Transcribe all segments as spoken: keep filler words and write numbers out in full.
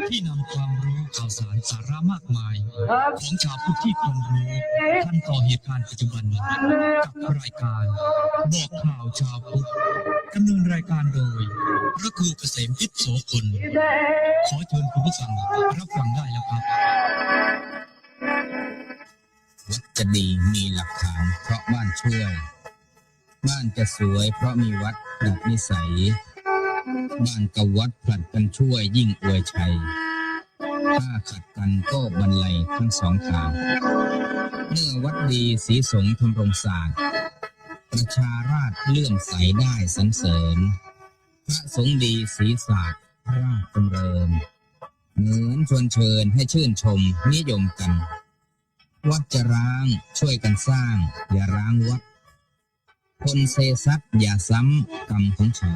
ที่นำความรู้ข่าวสารสาระมากมาย ของชาวพุทธที่ควรรู้ทันต่อเหตุการณ์ปัจจุบัน กับรายการบอกข่าวชาวพุทธ ดำเนินรายการโดย พระครูเกษมวิทย์โสพล ขอเชิญคุณผู้ฟังรับฟังได้แล้วครับ วัดจะดีมีหลักฐานเพราะบ้านช่วย บ้านจะสวยเพราะมีวัดดัดนิสัย บ้านกับวัดผลัดกันช่วยยิ่งอวยชัย ถ้าขัดกันก็บันไลทั้งสองทาง เมื่อวัดดีศรีสงฆ์ทำรงศาสตร์ ประชาราษฎร์เลื่อมใสได้สรรเสริญ พระสงฆ์ดีศรีศาสตร์ราชดำเนิน เหมือนชวนเชิญให้ชื่นชมนิยมกัน วัดจะร้างช่วยกันสร้าง อย่าร้างวัด คนเซซัดอย่าซ้ำกรรมของเขา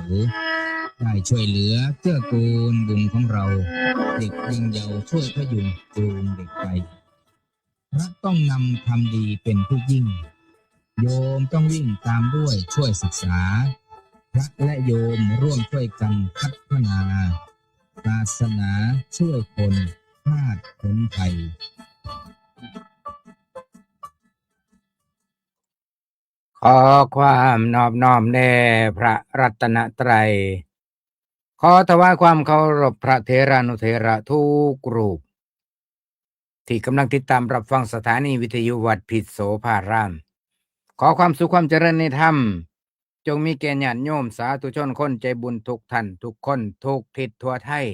ได้ช่วยเหลือเกื้อกูลบุญของเรา เด็กยังเยาว์ช่วยพยุงจูงเด็กไป พระต้องนำทำดีเป็นผู้ยิ่ง โยมต้องวิ่งตามด้วยช่วยศึกษา พระและโยมร่วมช่วยกันพัฒนา ศาสนาช่วยคนชาติพ้นภัย ขอความนอบน้อมแด่พระรัตนตรัย ขอถวายความเคารพพระเถรานุเถระทุกรูป ที่กำลังติดตามรับฟังสถานีวิทยุวัดพิษโสภาราม ขอความสุขความเจริญในธรรม จงมีแก่ญาติโยมสาธุชนคนใจบุญทุกท่านทุกคนทุกทิศทั่วไทย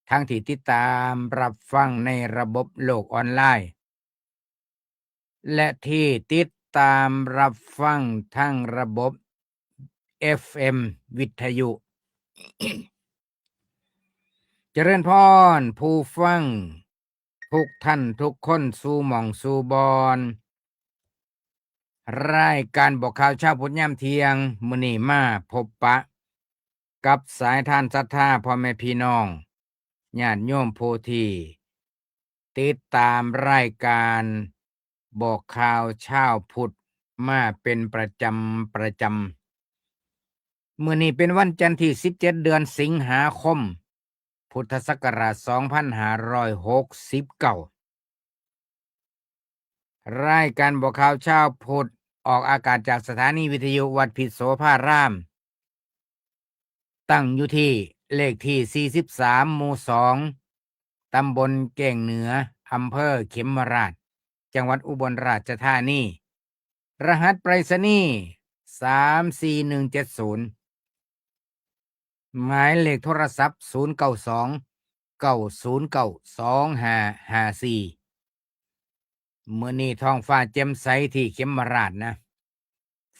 ทั้งที่ติดตามรับฟังในระบบโลกออนไลน์ และที่ติดตามรับฟังทางระบบ เอฟเอ็ม วิทยุ เจริญพรผู้ฟังทุกท่านทุกคนสู่หม่องสู่บอน รายการบอกข่าวเช้าพุทธยามเที่ยง มื้อนี้มาพบปะกับสายทานศรัทธาพ่อแม่พี่น้อง ญาติโยมผู้ที่ติดตามรายการบอกข่าวเช้าพุทธมาเป็นประจำประจำ มื้อนี้เป็นวันจันทร์ที่สิบเจ็ด เดือนสิงหาคม พุทธศักราช สองพันห้าร้อยหกสิบเก้า รายการบอกข่าวเช้าพุทธออกอากาศจากสถานีวิทยุวัดพิษโสภาราม ตั้งอยู่ที่เลขที่ สี่สิบสาม หมู่ สอง ตำบลแก้งเหนือ อำเภอเขมราฐ จังหวัดอุบลราชธานี รหัสไปรษณีย์ สามสี่หนึ่งเจ็ดศูนย์ หมายเลขโทรศัพท์ ศูนย์เก้าสอง เก้าศูนย์เก้า สองห้าห้าสี่ มื้อนี้ท้องฟ้าแจ่มใสที่เขมราฐนะ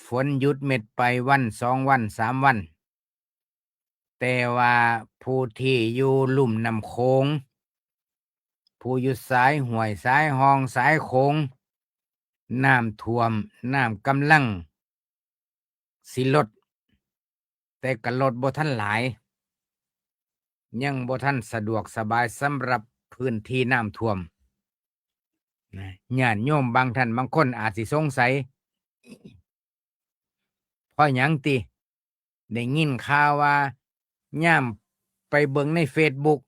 ฝนหยุดเม็ดไปวันสองวันสามวัน แต่ว่าผู้ที่อยู่ลุ่มน้ำโขง ผู้อยู่สายห้วยสายฮองสายโขง น้ำท่วม น้ำกำลังสิลด แต่ก็ลดบ่ทันหลาย ยังบ่ทันสะดวกสบายสำหรับพื้นที่น้ำท่วมนะ ญาติโยมบางท่านบางคนอาจสิสงสัย เพราะหยังติ ได้ยินข่าวว่ายามไปเบิ่งในเฟซบุ๊ก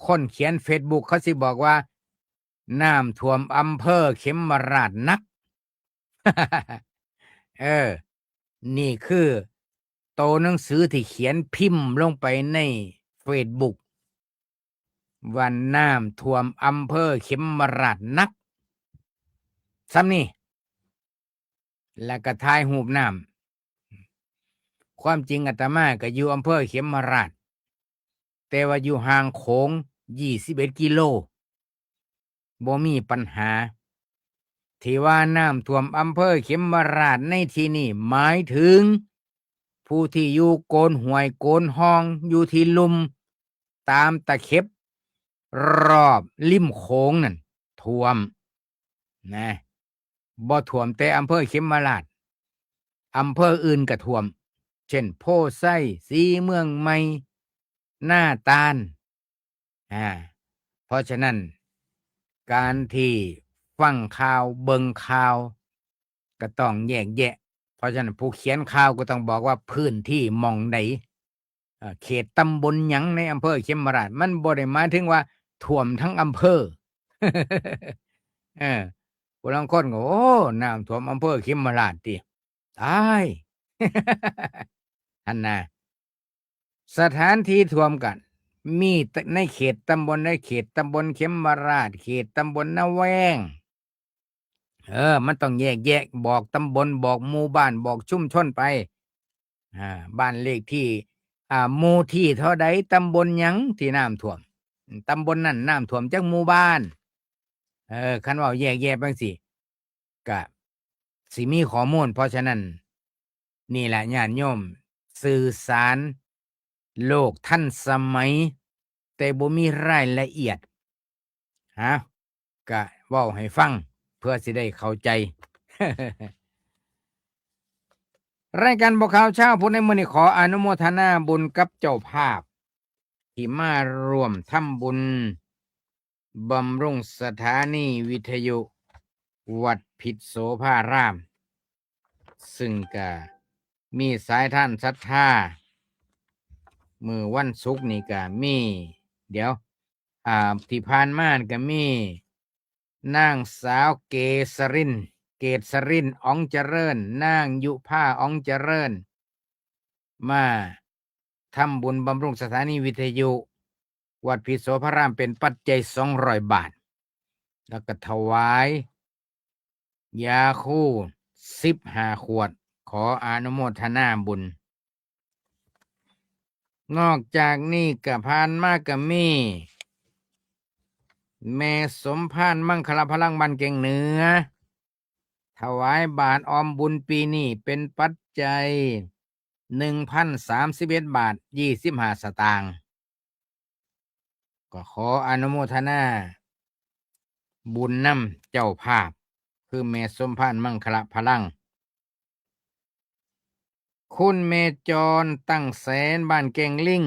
คนเขียนเฟซบุ๊กเขาสิบอกว่า น้ำท่วมอำเภอเขมราฐหนัก เออ นี่คือโตหนังสือที่เขียนพิมพ์ลงไปในเฟซบุ๊ก ว่าน้ำท่วมอำเภอเขมราฐหนัก ส่ำนี้ แล้วก็ถ่ายรูปน้ำ ความจริงอาตมาก็อยู่อำเภอเขมราฐ แต่ว่าอยู่ห่างโขง ยี่สิบเอ็ด กิโล บ่มีปัญหา ที่ว่าน้ำท่วมอำเภอเขมราฐในที่นี้หมายถึง ผู้ที่อยู่โกนห้วยโกนฮอง อยู่ที่ลุ่ม ตามตะเข็บ รอบริมโขงนั่นท่วม นะ บ่ท่วมแต่อำเภอเขมราฐ อำเภออื่นก็ท่วม เช่น โพธิ์ไซ ศรีเมืองใหม่ นาตาล อ่า เพราะฉะนั้น การที่ฟังข่าว เบิ่งข่าว ก็ต้องแยกแยะ เพราะฉะนั้นผู้เขียนข่าวก็ต้องบอกว่าพื้นที่หม่องใด เอ่อ เขตตำบลหยังในอำเภอเขมราฐ มันบ่ได้หมายถึงว่าท่วมทั้งอำเภอ เออ ผู้ลางคนก็ โอ้ น้ำท่วมอำเภอเขมราฐติ ตาย หั้นนะ สถานที่ท่วมก็มีในเขตตำบล ในเขตตำบลเขมราฐ เขตตำบลนาแวง เออ มันต้องแยกแยะ บอกตำบล บอกหมู่บ้าน บอกชุมชนไป อ่า บ้านเลขที่ อ่า หมู่ที่เท่าใด ตำบลหยังที่น้ำท่วม ตำบลนั้นน้ำท่วมจักหมู่บ้าน เออ คันเว้าแยกแยะจั่งซี้ ก็สิมีข้อมูล เพราะฉะนั้น นี่แหละญาติโยม สื่อสารโลกทันสมัย แต่บ่มีรายละเอียด ฮะ ก็เว้าให้ฟัง เพื่อสิได้เข้าใจ รายการบอกข่าวเช้าพุทธในมื้อนี้ ขออนุโมทนาบุญกับเจ้าภาพ ที่มาร่วมทำบุญบำรุงสถานีวิทยุวัดพิษโสภาราม ซึ่งก็มีสายทานศรัทธา มื้อวันศุกร์นี่ก็มี เดี๋ยว อ่า ที่ผ่านมาก็มี นางสาวเกษริน เกษริน อ๋องเจริญ นางยุพา อ๋องเจริญ มาทำบุญบำรุงสถานีวิทยุวัดพิษโสภาราม เป็นปัจจัยสองร้อยบาท แล้วก็ถวายยาคูสิบห้าขวด ขออนุโมทนาบุญ นอกจากนี้ก็ผ่านมาก็มี แม่สมภารมังคลพลังบ้านแก่งเหนือ ถวายบาตรออมบุญปีนี้เป็นปัจจัย หนึ่งพันสามสิบเอ็ดบาท ยี่สิบห้าสตางค์ ก็ขออนุโมทนาบุญนำเจ้าภาพ คือแม่สมภารมังคลพลัง คุณแม่จรตั้งแสนบ้านแก่งลิง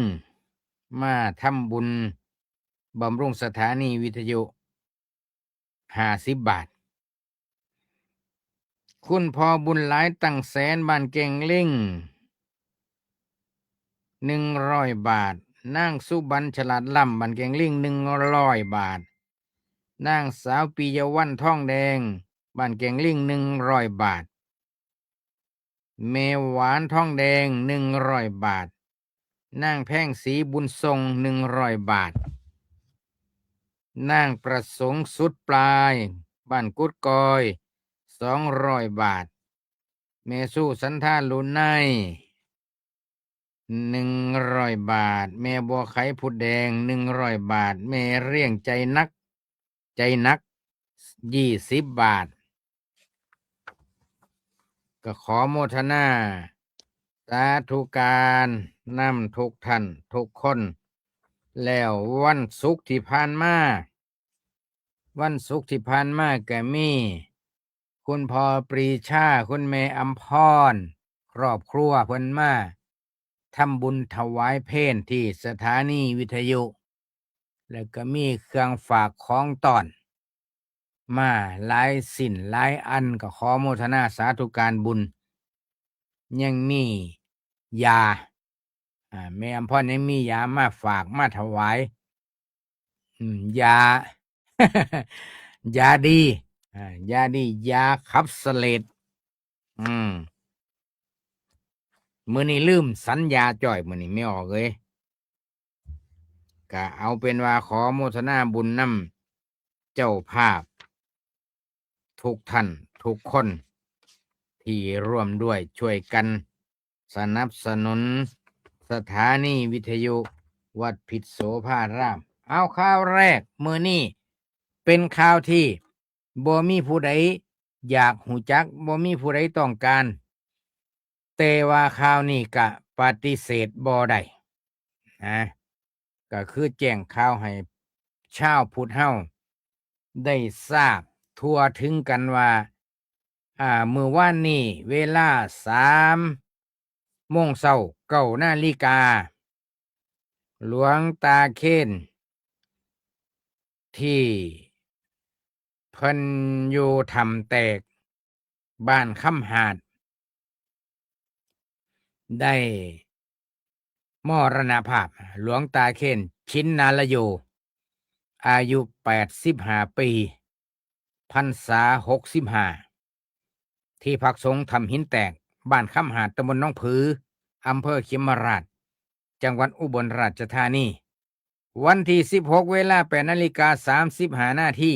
มาทำบุญบำรุงสถานีวิทยุ ห้าสิบบาท คุณพ่อบุญหลายตั้งแสนบ้านแก่งลิง หนึ่งร้อยบาท นางสุบรรณฉลาดล้ำบ้านแก่งลิง หนึ่งร้อยบาท นางสาวปิยวันทองแดงบ้านแก่งลิง หนึ่งร้อยบาท แม่หวานทองแดง หนึ่งร้อยบาท นางแพงศรีบุญทรง หนึ่งร้อยบาท นางประสงค์สุดปลาย บ้านกุดกอย สองร้อยบาท แม่สู้สันทาลุไน หนึ่งร้อยบาท แม่บัวไขผุดแดง หนึ่งร้อยบาท แม่เรียงใจนัก ใจหนัก ยี่สิบบาท ก็ขอโมทนาสาธุการนำทุกท่านทุกคน แล้ววันศุกร์ที่ผ่านมา วันศุกร์ที่ผ่านมาก็มี คุณพ่อปรีชา คุณแม่อำพร ครอบครัวเพิ่นมาทำบุญถวายเพลที่สถานีวิทยุ แล้วก็มีเครื่องฝากของต้อน มาหลายสิ่งหลายอัน ก็ขอโมทนาสาธุการบุญ ยังมียา อ่า แม่อำพรยังมียามาฝากมาถวาย อืม ยา ยาดี อ่า ยาดี ยาขับเสลด อืม มื้อนี้ลืมสัญญาจ้อย มื้อนี้แม่ออกเอ้ย ก็เอาเป็นว่าขอโมทนาบุญนำเจ้าภาพ ทุกท่านทุกคน ที่ร่วมด้วยช่วยกันสนับสนุนสถานีวิทยุวัดพิษโสภาราม เอาข่าวแรกมื้อนี้เป็นข่าวที่บ่มีผู้ใดอยากฮู้จัก บ่มีผู้ใดต้องการ แต่ว่าข่าวนี้ก็ปฏิเสธบ่ได้นะ ก็คือแจ้งข่าวให้ชาวพุทธเฮาได้ทราบทั่วถึงกันว่า อ่า มื้อวานนี้เวลาสามโมงเช้า เก้านาฬิกา หลวงตาเคน ที่เพิ่นอยู่ถ้ำแตก บ้านคำหาด ได้ มรณภาพ หลวงตาเคน ชินนาลโย อายุแปดสิบห้าปี พรรษาหกสิบห้า ที่พักสงฆ์ถ้ำหินแตก บ้านคำหาด ตำบลหนองผือ อำเภอเขมราฐ จังหวัดอุบลราชธานี วันที่สิบหก เวลาแปดนาฬิกาสามสิบห้านาที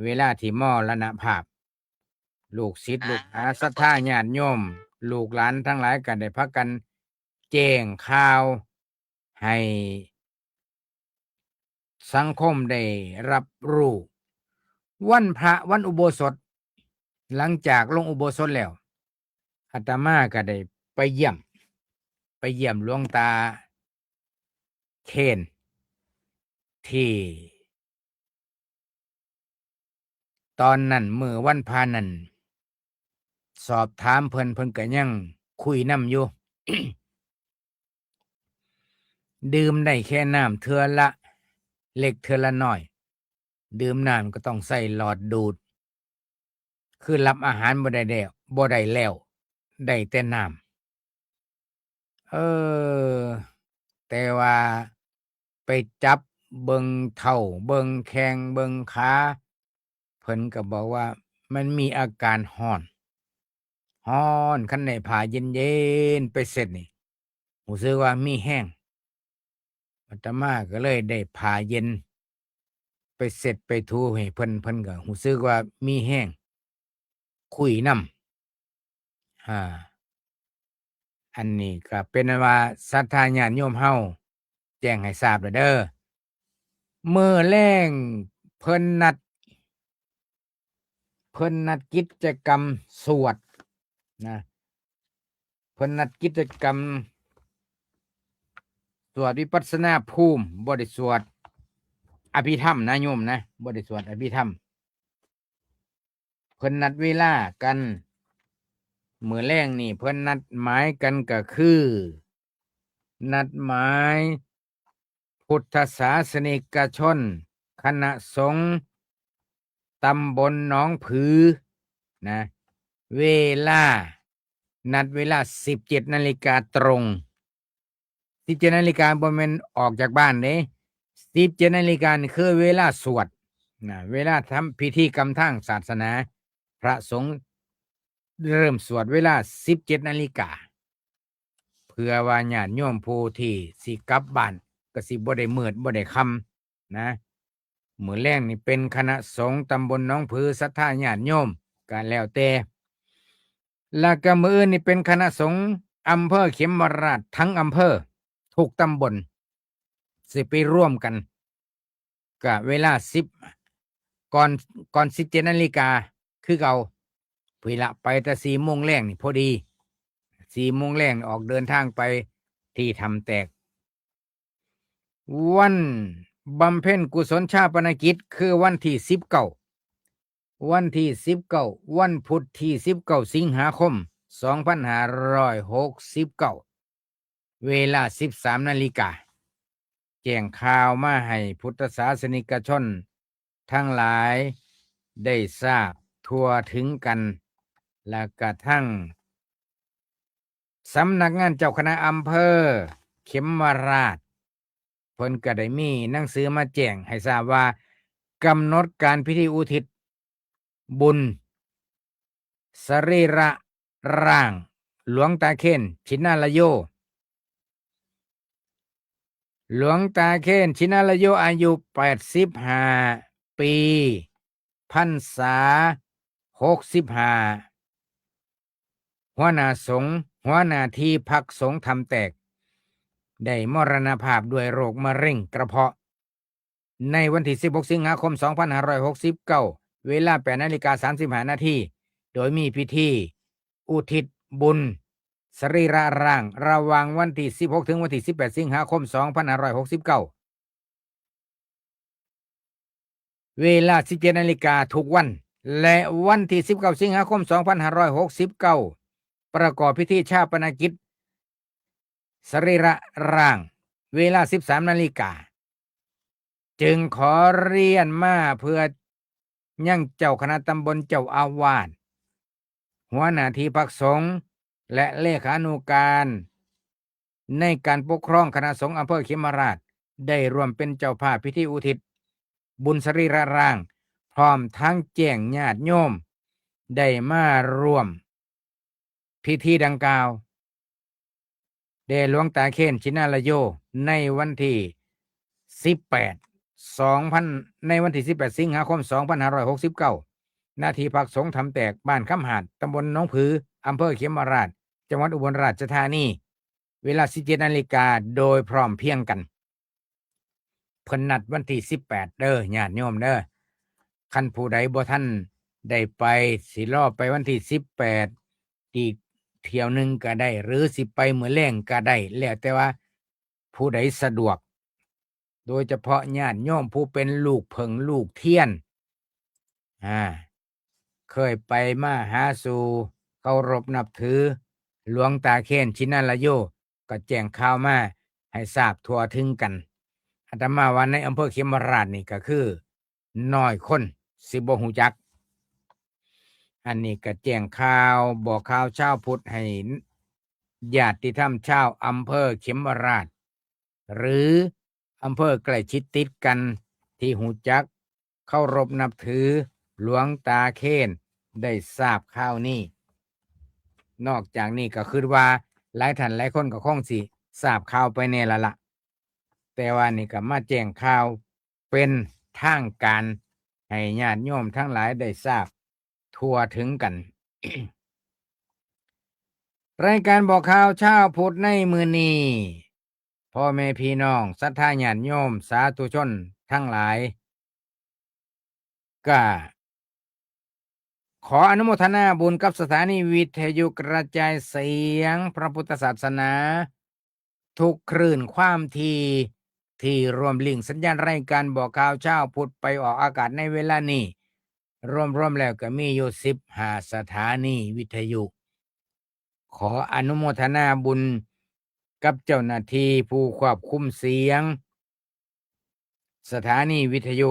เวลาที่มรณภาพ ลูกศิษย์ลูกหา ศรัทธาญาติโยม ลูกหลานทั้งหลายก็ได้พากันแจ้งข่าวให้สังคมได้รับรู้ วันพระวันอุโบสถ หลังจากลงอุโบสถแล้ว อาตมาก็ได้ไปเยี่ยม ไปเยี่ยมหลวงตาเคน ที่ ตอนนั้นมื้อวันพระนั้น สอบถามเพิ่น เพิ่นก็ยังคุยนำอยู่ ดื่มได้แค่น้ำเทื่อละเล็กเทื่อละน้อย ดื่มน้ำก็ต้องใส่หลอดดูด คือรับอาหารบ่ได้แล้ว บ่ได้แล้ว ได้แต่น้ำ เออ แต่ว่าไปจับเบิ่งเท้า เบิ่งแข้ง เบิ่งขา เพิ่นก็บอกว่ามันมีอาการฮ้อน ฮ้อน คันได้ผ้าเย็นๆไปเช็ดนี่ รู้สึกว่ามีแฮง อาตมาก็เลยได้ผ้าเย็น ไปเช็ดไปถูให้เพิ่น เพิ่นก็รู้สึกว่ามีแฮง คุยนำ อ่า อันนี้ก็เป็นว่าศรัทธาญาติโยมเฮาแจ้งให้ทราบแล้วเด้อ มื้อแลงเพิ่นนัด เพิ่นนัดกิจกรรมสวดนะ เพิ่นนัดกิจกรรม สวดวิปัสสนาภูมิ บ่ได้สวดอภิธรรมนะโยมนะ บ่ได้สวดอภิธรรม เพิ่นนัดเวลากัน มื้อแลงนี่เพิ่นนัดหมายกันก็คือ นัดหมายพุทธศาสนิกชน คณะสงฆ์ตำบลหนองผือนะ เวลา นัดเวลาสิบเจ็ดนาฬิกาตรง สิบเจ็ดนาฬิกาบ่แม่นออกจากบ้านเด้ สิบเจ็ดนาฬิกานี่คือเวลาสวดนะ เวลาทำพิธีกรรมทางศาสนา พระสงฆ์เริ่มสวดเวลาสิบเจ็ดนาฬิกา เพื่อว่าญาติโยมผู้ที่สิกลับบ้านก็สิบ่ได้มืดบ่ได้ค่ำนะ มื้อแลงนี่เป็นคณะสงฆ์ตำบลหนองผือ ศรัทธาญาติโยมก็แล้วแต่ แล้วก็มื้ออื่นนี่เป็นคณะสงฆ์อำเภอเขมราฐทั้งอำเภอ ทุกตำบล สิไปรวมกัน ก็เวลาสิบ ก่อน ก่อนสิบเจ็ดนาฬิกาคือเก่า พุ้นละ ไปแต่สี่โมงแลงนี่พอดี สี่โมงแลงออกเดินทางไปที่ถ้ำแตก วันบำเพ็ญกุศลฌาปนกิจคือวันที่สิบเก้า วันที่สิบเก้า วันพุธที่สิบเก้าสิงหาคมสองพันห้าร้อยหกสิบเก้า เวลาสิบสามนาฬิกา แจ้งข่าวมาให้พุทธศาสนิกชนทั้งหลายได้ทราบทั่วถึงกัน และกระทั่งสำนักงานเจ้าคณะอำเภอเขมราฐ เพิ่นก็ได้มีหนังสือมาแจ้งให้ทราบว่า กำหนดการพิธีอุทิศบุญสรีระร่างหลวงตาเคน ชินนาลโย หลวงตาเคน ชินนาลโย อายุแปดสิบห้าปี พรรษาหกสิบห้า หัวหน้าสงฆ์ หัวหน้าที่พักสงฆ์ถ้ำแตก ได้มรณภาพด้วยโรคมะเร็งกระเพาะ ในวันที่สิบหกสิงหาคมสองพันห้าร้อยหกสิบเก้า เวลาแปดนาฬิกาสามสิบห้านาที โดยมีพิธีอุทิศบุญสรีระร่างระหว่างวันที่สิบหกถึงวันที่สิบแปดสิงหาคมสองพันห้าร้อยหกสิบเก้า เวลาสิบเจ็ดนาฬิกาทุกวัน และวันที่สิบเก้าสิงหาคมสองพันห้าร้อยหกสิบเก้า ประกอบพิธีฌาปนกิจสรีระร่าง เวลาสิบสามนาฬิกา จึงขอเรียนมาเพื่อยังเจ้าคณะตำบล เจ้าอาวาส หัวหน้าที่พักสงฆ์ และเลขานุการ ในการปกครองคณะสงฆ์อำเภอเขมราฐ ได้ร่วมเป็นเจ้าภาพพิธีอุทิศบุญสรีระร่าง พร้อมทั้งแจ้งญาติโยม ได้มาร่วมพิธีดังกล่าว แด่หลวงตาเคน ชินาลโย ในวันที่สิบแปด สองพัน ในวันที่สิบแปด สิงหาคม สองพันห้าร้อยหกสิบเก้า ณ ที่พักสงฆ์ถ้ำแตก บ้านคำหาด ตำบลหนองผือ อำเภอเขมราฐ จังหวัดอุบลราชธานี เวลา สิบเจ็ด นาฬิกา โดยพร้อมเพรียงกัน เพิ่นนัดวันที่สิบแปด เด้อ ญาติโยมเด้อ คันผู้ใดบ่ทันได้ไป สิรอไปวันที่สิบแปด อีกเที่ยวหนึ่งก็ได้ หรือสิไปมื้อแลงก็ได้ แล้วแต่ว่าผู้ใดสะดวก โดยเฉพาะญาติโยมผู้เป็นลูกเผิ่งลูกเทียน อ่า เคยไปมาหาสู่ เคารพนับถือ หลวงตาเคน ชินาลโย ก็แจ้งข่าวมาให้ทราบทั่วถึงกัน อาตมาว่าในอำเภอเขมราฐนี่ก็คือน้อยคนสิบ่ฮู้จัก อันนี้ก็แจ้งข่าว บอกข่าวชาวพุทธให้ญาติธรรมชาวอำเภอเขมราฐ หรืออำเภอใกล้ชิดติดกันที่ฮู้จักเคารพนับถือหลวงตาเคนได้ทราบข่าวนี้ นอกจากนี้ก็คิดว่าหลายท่านหลายคนก็คงสิทราบข่าวไปแน่ละละ แต่ว่านี่ก็มาแจ้งข่าวเป็นทางการให้ญาติโยมทั้งหลายได้ทราบทั่วถึงกัน รายการบอกข่าวชาวพุทธในมื้อนี้ พ่อแม่พี่น้องศรัทธาญาติโยมสาธุชนทั้งหลาย ก็ขออนุโมทนาบุญกับสถานีวิทยุกระจายเสียงพระพุทธศาสนา ทุกคลื่นความถี่ ที่ร่วมลิงก์สัญญาณรายการบอกข่าวชาวพุทธไปออกอากาศในเวลานี้ รวมๆแล้วก็มีอยู่สิบห้าสถานีวิทยุ ขออนุโมทนาบุญกับเจ้าหน้าที่ผู้ควบคุมเสียง สถานีวิทยุ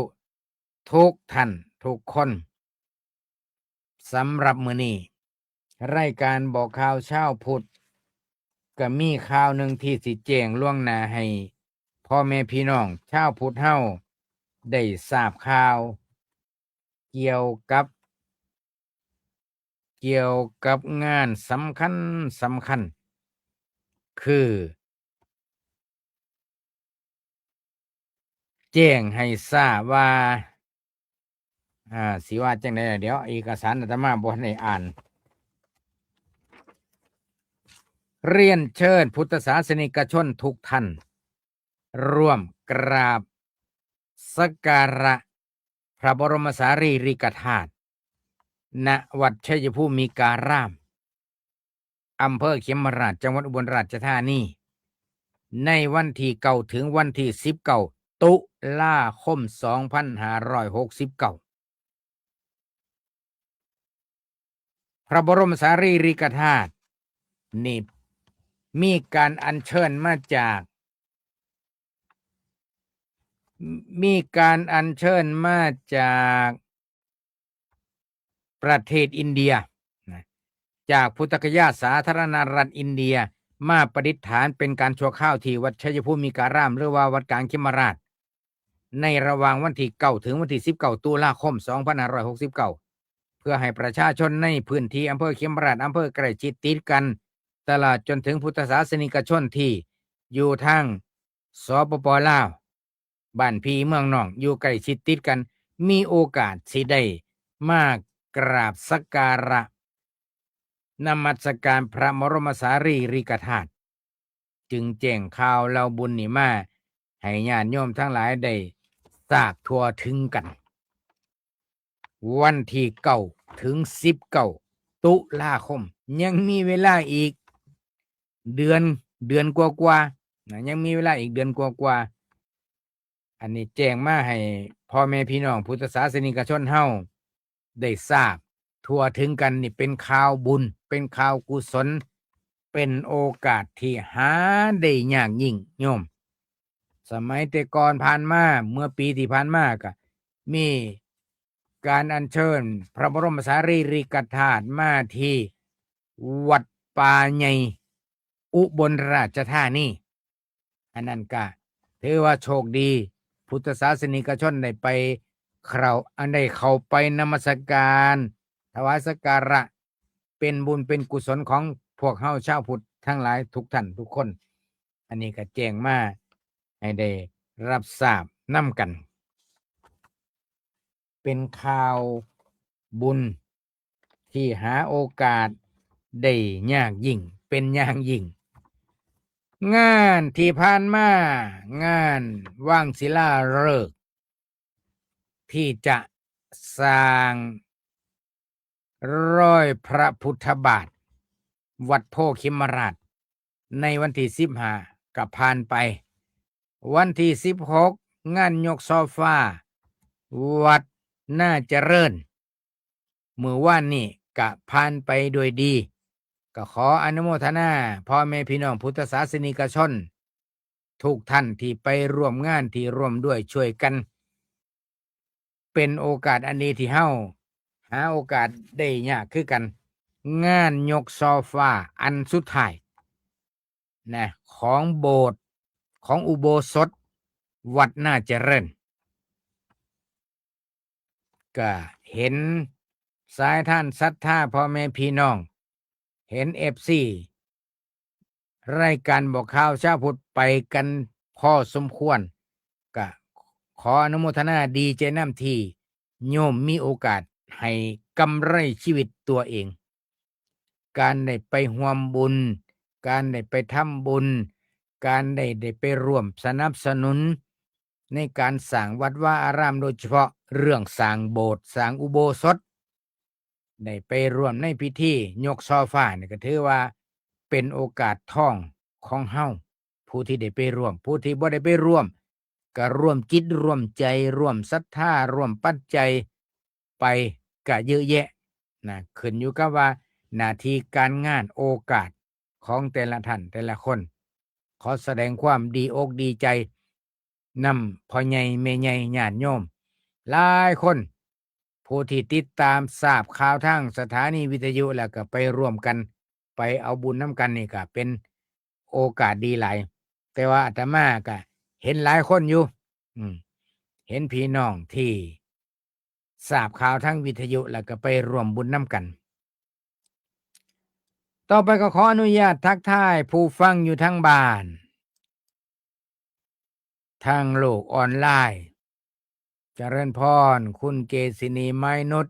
ทุกท่านทุกคน สำหรับมื้อนี้ รายการบอกข่าวชาวพุทธ ก็มีข่าวหนึ่งที่สิแจ้งล่วงหน้าให้พ่อแม่พี่น้องชาวพุทธเฮาได้ทราบข่าว เกี่ยวกับ เกี่ยวกับงานสำคัญสำคัญ คือ แจ้งให้ทราบว่า อ่า สิว่าจั่งใดล่ะ เดี๋ยวเอกสารอาตมาบ่ทันได้อ่าน เรียนเชิญพุทธศาสนิกชนทุกท่าน ร่วมกราบสักการะพระบรมสารีริกธาตุ ณ วัดชัยภูมิการาม อำเภอเขมราฐ จังหวัดอุบลราชธานี ในวันที่เก้าถึงวันที่สิบเก้า ตุลาคม สองพันห้าร้อยหกสิบเก้า พระบรมสารีริกธาตุนี่มีการอัญเชิญมาจาก มีการอัญเชิญมาจากประเทศอินเดียนะ จากพุทธคยาสาธารณรัฐอินเดีย มาประดิษฐานเป็นการชั่วคราวที่วัดชัยภูมิการาม หรือว่าวัดกลางเขมราฐ ในระหว่างวันที่เก้าถึงวันที่สิบเก้า ตุลาคม สองพันห้าร้อยหกสิบเก้า เพื่อให้ประชาชนในพื้นที่อำเภอเขมราฐ อำเภอใกล้ชิดติดกัน ตลอดจนถึงพุทธศาสนิกชนที่อยู่ทาง สปป ลาว บ้านพี่เมืองน้อง อยู่ใกล้ชิดติดกัน มีโอกาสสิได้มากราบสักการะนมัสการพระบรมสารีริกธาตุ จึงแจ้งข่าวเล่าบุญนี้มาให้ญาติโยมทั้งหลายได้ทราบทั่วถึงกัน วันที่เก้าถึงสิบเก้า ตุลาคม ยังมีเวลาอีกเดือน เดือนกว่าๆนะ ยังมีเวลาอีกเดือนกว่าๆ อันนี้แจ้งมาให้พ่อแม่พี่น้องพุทธศาสนิกชนเฮาได้ทราบทั่วถึงกัน นี่เป็นข่าวบุญ เป็นข่าวกุศล เป็นโอกาสที่หาได้ยากยิ่งโยม สมัยแต่ก่อนผ่านมา เมื่อปีที่ผ่านมาก็มีการอัญเชิญพระบรมสารีริกธาตุมาที่วัดป่าใหญ่ อุบลราชธานี อันนั้นก็ถือว่าโชคดี พุทธศาสนิกชนได้ไปเคารพ อันได้เข้าไปนมัสการ ถวายสักการะ เป็นบุญเป็นกุศลของพวกเฮาชาวพุทธทั้งหลายทุกท่านทุกคน อันนี้ก็แจ้งมาให้ได้รับทราบนำกัน เป็นข่าวบุญที่หาโอกาสได้ยากยิ่ง เป็นอย่างยิ่ง งานที่ผ่านมา งานวางศิลาฤกษ์ ที่จะสร้างรอยพระพุทธบาท วัดโพธิ์คิมราช ในวันที่สิบห้า ก็ผ่านไป วันที่สิบหก งานยกซอฟา วัดนาเจริญ มื้อวานนี้ก็ผ่านไปโดยดี ก็ขออนุโมทนาพ่อแม่พี่น้องพุทธศาสนิกชน ทุกท่านที่ไปร่วมงาน ที่ร่วมด้วยช่วยกัน เป็นโอกาสอันดีที่เฮาหาโอกาสได้ยากคือกัน งานยกซอฟาอันสุดท้ายนะ ของโบสถ์ ของอุโบสถวัดนาเจริญ ก็เห็นสายทานศรัทธาพ่อแม่พี่น้อง เห็น เอฟซี รายการบอกข่าวชาวพุทธไปกันพอสมควร ก็ขออนุโมทนาดีใจนำที่โยมมีโอกาสให้กำไรชีวิตตัวเอง การได้ไปร่วมบุญ การได้ไปทำบุญ การได้ ได้ไปร่วมสนับสนุน ในการสร้างวัดวาอาราม โดยเฉพาะเรื่องสร้างโบสถ์ สร้างอุโบสถ ได้ไปร่วมในพิธียกซอฟานี่ก็ถือว่าเป็นโอกาสทองของเฮา ผู้ที่ได้ไปร่วม ผู้ที่บ่ได้ไปร่วม ก็ร่วมจิตร่วมใจ ร่วมศรัทธา ร่วมปัจจัยไปก็เยอะแยะนะ ขึ้นอยู่กับว่าหน้าที่การงาน โอกาสของแต่ละท่านแต่ละคน ขอแสดงความดีอกดีใจนำพ่อใหญ่แม่ใหญ่ญาติโยมหลายคน ผู้ที่ติดตามทราบข่าวทางสถานีวิทยุแล้วก็ไปร่วมกัน ไปเอาบุญนำกันนี่ก็เป็นโอกาสดีหลาย แต่ว่าอาตมาก็เห็นหลายคนอยู่ อืม เห็นพี่น้องที่ทราบข่าวทางวิทยุแล้วก็ไปร่วมบุญนำกัน ต่อไปก็ขออนุญาตทักทายผู้ฟังอยู่ทางบ้าน ทางโลกออนไลน์ เจริญพร คุณเกษินี ไม้นุช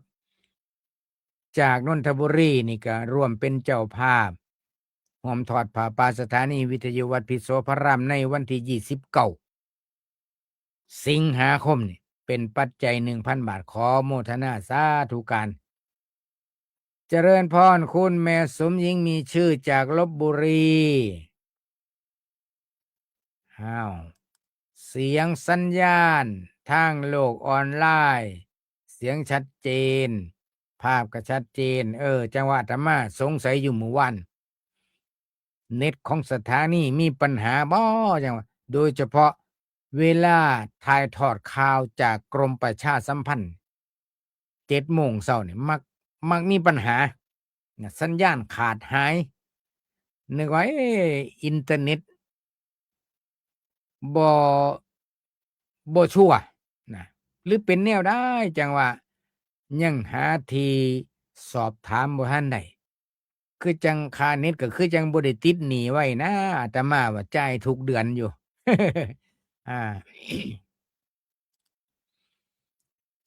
จากนนทบุรีนี่ก็ร่วมเป็นเจ้าภาพ ร่วมทอดผ้าป่าสถานีวิทยุวัดพิโสพารามในวันที่ยี่สิบเก้า สิงหาคมนี่ เป็นปัจจัยหนึ่งพันบาท ขอโมทนาสาธุการ เจริญพร คุณแม่สมหญิงมีชื่อจากลพบุรี อ้าว เสียงสัญญาณทางโลกออนไลน์ เสียงชัดเจน ภาพก็ชัดเจน เออ จังหวะอาตมาสงสัยอยู่มื้อวาน เน็ตของสถานีมีปัญหาบ่ จังหวะ โดยเฉพาะเวลาถ่ายทอดข่าวจากกรมประชาสัมพันธ์ เจ็ดโมงเช้านี่ มัก มักมีปัญหานะ สัญญาณขาดหาย นึกว่า เอ๊ะ อินเทอร์เน็ตบ่ บ่ชัวร์นะ หรือเป็นแนวใด จังว่ายังหาที่สอบถามบ่ทันได้ คือจังค่าเน็ตก็คือจังบ่ได้ติดหนี้ไว้นะ อาตมาว่าจ่ายทุกเดือนอยู่ อ่า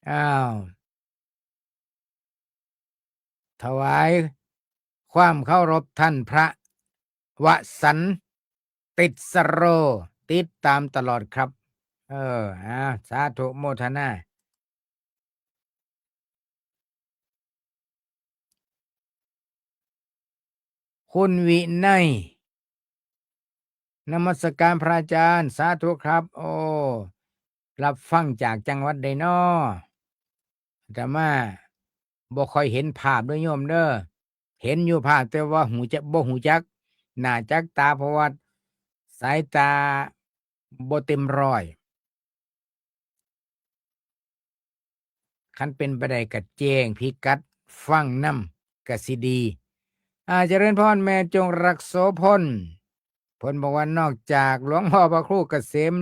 อ้าว ถวายความเคารพท่านพระวสันต์ ติดสโร ติดตามตลอดครับ เออ อ่า สาธุโมทนา คุณวินัย นมัสการพระอาจารย์ สาธุครับ โอ้ รับฟังจากจังหวัดใดน้อ อาตมาบ่ค่อยเห็นภาพเด้อโยมเด้อ เห็นอยู่ภาพแต่ว่าฮู้จัก บ่ฮู้จักหน้าจักตา เพราะว่าสายตาบ่เต็มร้อย คันเป็นไปได้ก็แจ้งพิกัดฟังนำก็สิดี อ่า เจริญพร แม่จงรักโสพล เพิ่นบอกว่านอกจากหลวงพ่อพระครูเกษม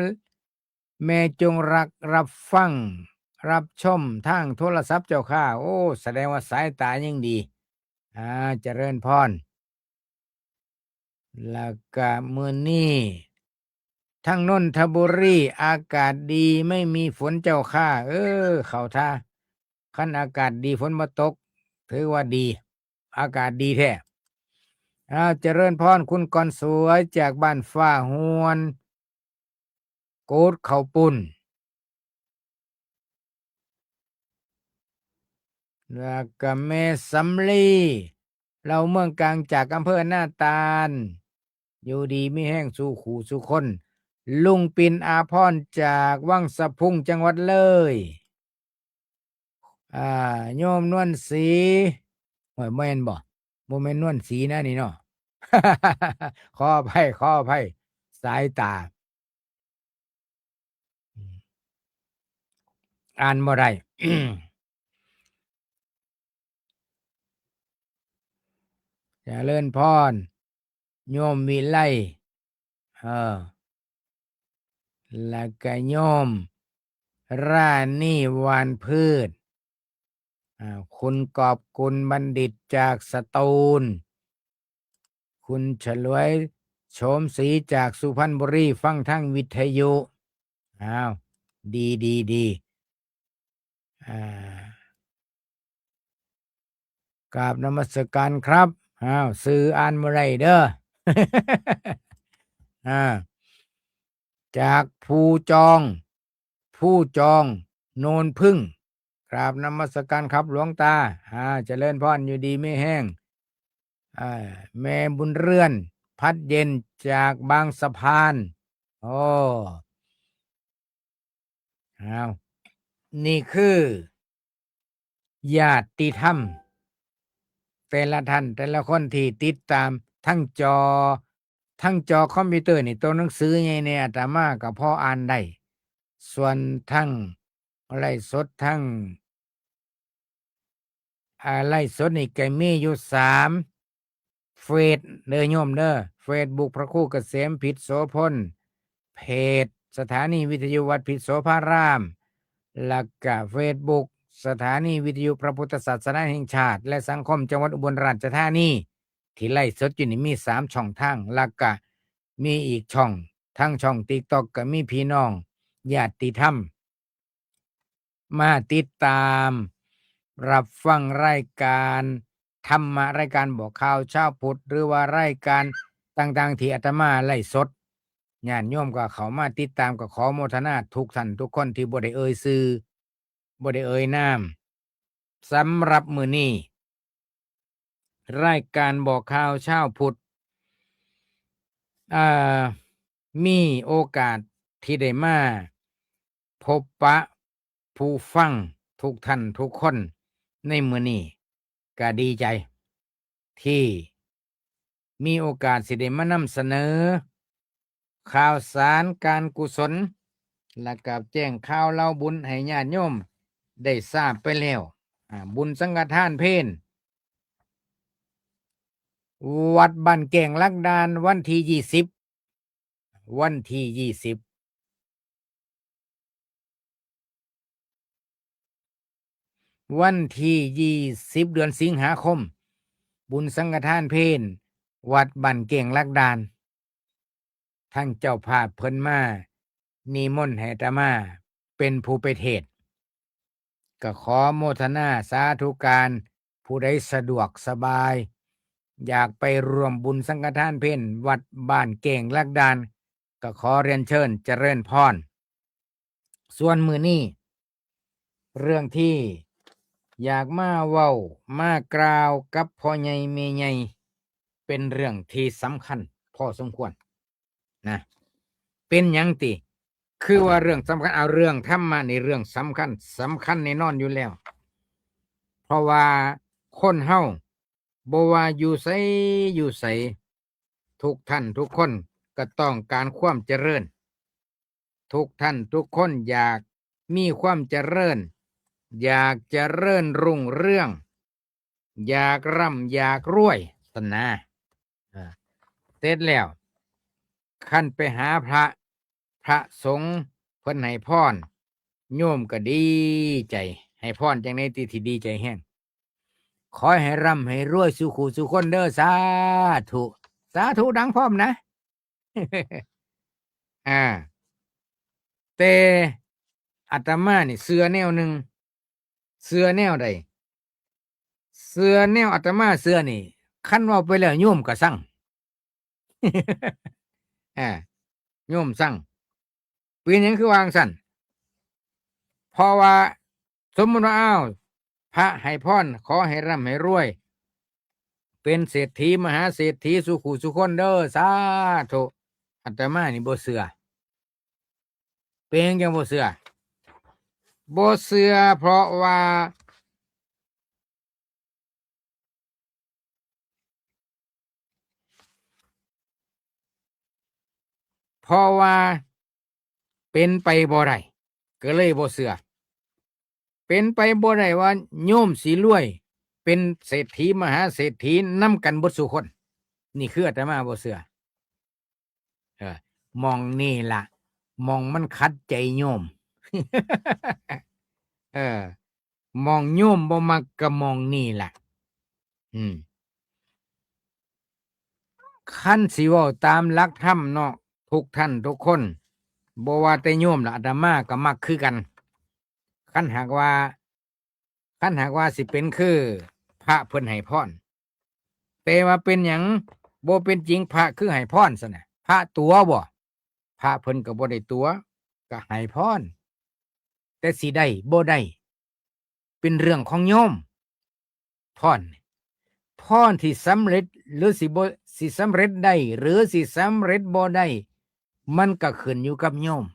แม่จงรักรับฟัง รับชมทางโทรศัพท์เจ้าค่ะ โอ้ แสดงว่าสายตายังดี อ่า เจริญพร แล้วก็มื้อนี้ ทางนนทบุรีอากาศดีไม่มีฝนเจ้าค่ะ เออ เข้าท่า คันอากาศดีฝนบ่ตก ถือว่าดี อากาศดีแท้ อ้าว เจริญพร คุณกรสวยจากบ้านฟ้าฮวน โกดข้าวปุ้น แล้วก็แม่สำลี เราเมืองกลางจากอำเภอหน้าตาล อยู่ดีมีแฮงสู่คู่สู่คน ลุงปินอาภรณ์จากวังสะพุงจังหวัดเลย อ่า โยมนวลศรี โอ้ย แม่นบ่ บ่แม่นนวลศรีนะนี่เนาะ ขออภัย ขออภัย สายตา อืม อ่านบ่ได้ เจริญพร โยมวิไล เออ แล้วก็โยมราณีวานพืช อ่า คุณกอบกุลบัณฑิตจากสตูล คุณฉลวยโฉมศรีจากสุพรรณบุรี ฟังทางวิทยุ อ้าว ดี ดี ดี อ่า กราบนมัสการครับ อ้าว ชื่ออ่านบ่ได้เด้อ อ่า จากภูจอง ภูจอง โนนพึ่ง กราบนมัสการครับหลวงตา อ่า เจริญพร อยู่ดีมีแฮง อ่า แม่บุญเรือน พัดเย็น จากบางสะพาน โอ้ อ้าว นี่คือ ญาติธรรม แต่ละท่าน แต่ละคนที่ติดตาม ทั้งจอ ทั้งจอคอมพิวเตอร์นี่ ตัวหนังสือใหญ่เนี่ย อาตมาก็พออ่านได้ ส่วนทั้งไลฟ์สด ทั้ง อ่า ไลฟ์สดนี่ก็มีอยู่สามเฟซเด้อโยมเด้อ เฟซบุ๊กพระครูเกษม พิษโสพล เพจสถานีวิทยุวัดพิษโสภาราม แล้วก็เฟซบุ๊กสถานีวิทยุพระพุทธศาสนาแห่งชาติ และสังคมจังหวัดอุบลราชธานี ที่ไลฟ์สดอยู่นี่มีสามช่องทาง แล้วก็มีอีกช่อง ทั้งช่องติ๊กต็อกก็มีพี่น้องญาติธรรม มาติดตามรับฟังรายการธรรมะ รายการบอกข่าวชาวพุทธ หรือว่ารายการต่างๆที่อาตมาไลฟ์สด ญาติโยมก็เข้ามาติดตาม ก็ขอโมทนาทุกท่านทุกคนที่บ่ได้เอ่ยชื่อ บ่ได้เอ่ยนาม สำหรับมื้อนี้ รายการบอกข่าวชาวพุทธ อ่า มีโอกาสที่ได้มาพบปะผู้ฟังทุกท่านทุกคนในมื้อนี้ ก็ดีใจ ที่มีโอกาสสิได้มานำเสนอ ข่าวสารการกุศล และก็แจ้งข่าวเล่าบุญให้ญาติโยมได้ทราบไปแล้ว อ่า บุญสังฆทานเพล วัดบ้านแก้งหลักด่าน วันที่ยี่สิบ วันที่ยี่สิบ วันที่ยี่สิบ เดือนสิงหาคม บุญสังฆทานเพล วัดบ้านแก้งหลักด่าน ทางเจ้าภาพเพิ่นมานิมนต์ให้อาตมาเป็นผู้ไปเทศน์ ก็ขอโมทนาสาธุการ ผู้ใดสะดวกสบาย อยากไปร่วมบุญสังฆทานเพลวัดบ้านแก้งหลักด่าน ก็ขอเรียนเชิญเจริญพร ส่วนมื้อนี้ เรื่องที่อยากมาเว้ามากล่าวกับพ่อใหญ่แม่ใหญ่ เป็นเรื่องที่สำคัญพอสมควรนะ เป็นหยังติ คือว่าเรื่องสำคัญ เอาเรื่องธรรมะนี่เรื่องสำคัญ สำคัญแน่นอนอยู่แล้ว เพราะว่าคนเฮาบ่ว่าอยู่ไสอยู่ไส ทุกท่านทุกคนก็ต้องการความเจริญ ทุกท่านทุกคนอยากมีความเจริญ อยากเจริญรุ่งเรือง อยากร่ำอยากรวย ซั่นนะ อ่า เสร็จแล้ว คันไปหาพระ พระสงฆ์เพิ่นให้พร โยมก็ดีใจ ให้พรจั่งใดติที่ดีใจแฮง ขอให้ร่ำให้รวยสู่คู่สู่คนเด้อ สาธุ สาธุดังพร้อมนะ อ่า แต่อาตมานี่เชื่อแนวหนึ่ง เชื่อแนวใด เชื่อแนวอาตมาเชื่อนี่ คันเว้าไปแล้วโยมก็ซัง อ่า โยมซัง เป็นหยังคือว่าจั่งซั้น เพราะว่าสมมุติว่า อ้าว พระให้พร ขอให้ร่ำให้รวย เป็นเศรษฐีมหาเศรษฐีสู่คู่สู่คนเด้อ สาธุ อาตมานี่บ่เชื่อ เป็นหยังจั่งบ่เชื่อ บ่เชื่อเพราะว่า เพราะว่าเป็นไปบ่ได้ ก็เลยบ่เชื่อ เป็นไปบ่ได้ว่าโยมสิรวย เป็นเศรษฐีมหาเศรษฐีนำกันเบิดสู่คน นี่คืออาตมาบ่เชื่อ เออ หม่องนี่ล่ะ หม่องมันขัดใจโยม เออ หม่องโยมบ่มักก็หม่องนี่ล่ะ อืม คันสิเว้าตามหลักธรรมเนาะ ทุกท่านทุกคน บ่ว่าแต่โยมล่ะ อาตมาก็มักคือกัน คันหากว่า คันหากว่าสิเป็นคือพระเพิ่นให้พร แต่ว่าเป็นหยังบ่เป็นจริงพระคือให้พรซั่นน่ะ พระตั๋วบ่ พระเพิ่นก็บ่ได้ตั๋ว ก็ให้พร แต่สิได้บ่ได้ เป็นเรื่องของโยม พร พรที่สำเร็จหรือสิบ่ สิสำเร็จได้ หรือสิสำเร็จบ่ได้ มันก็ขึ้นอยู่กับโยม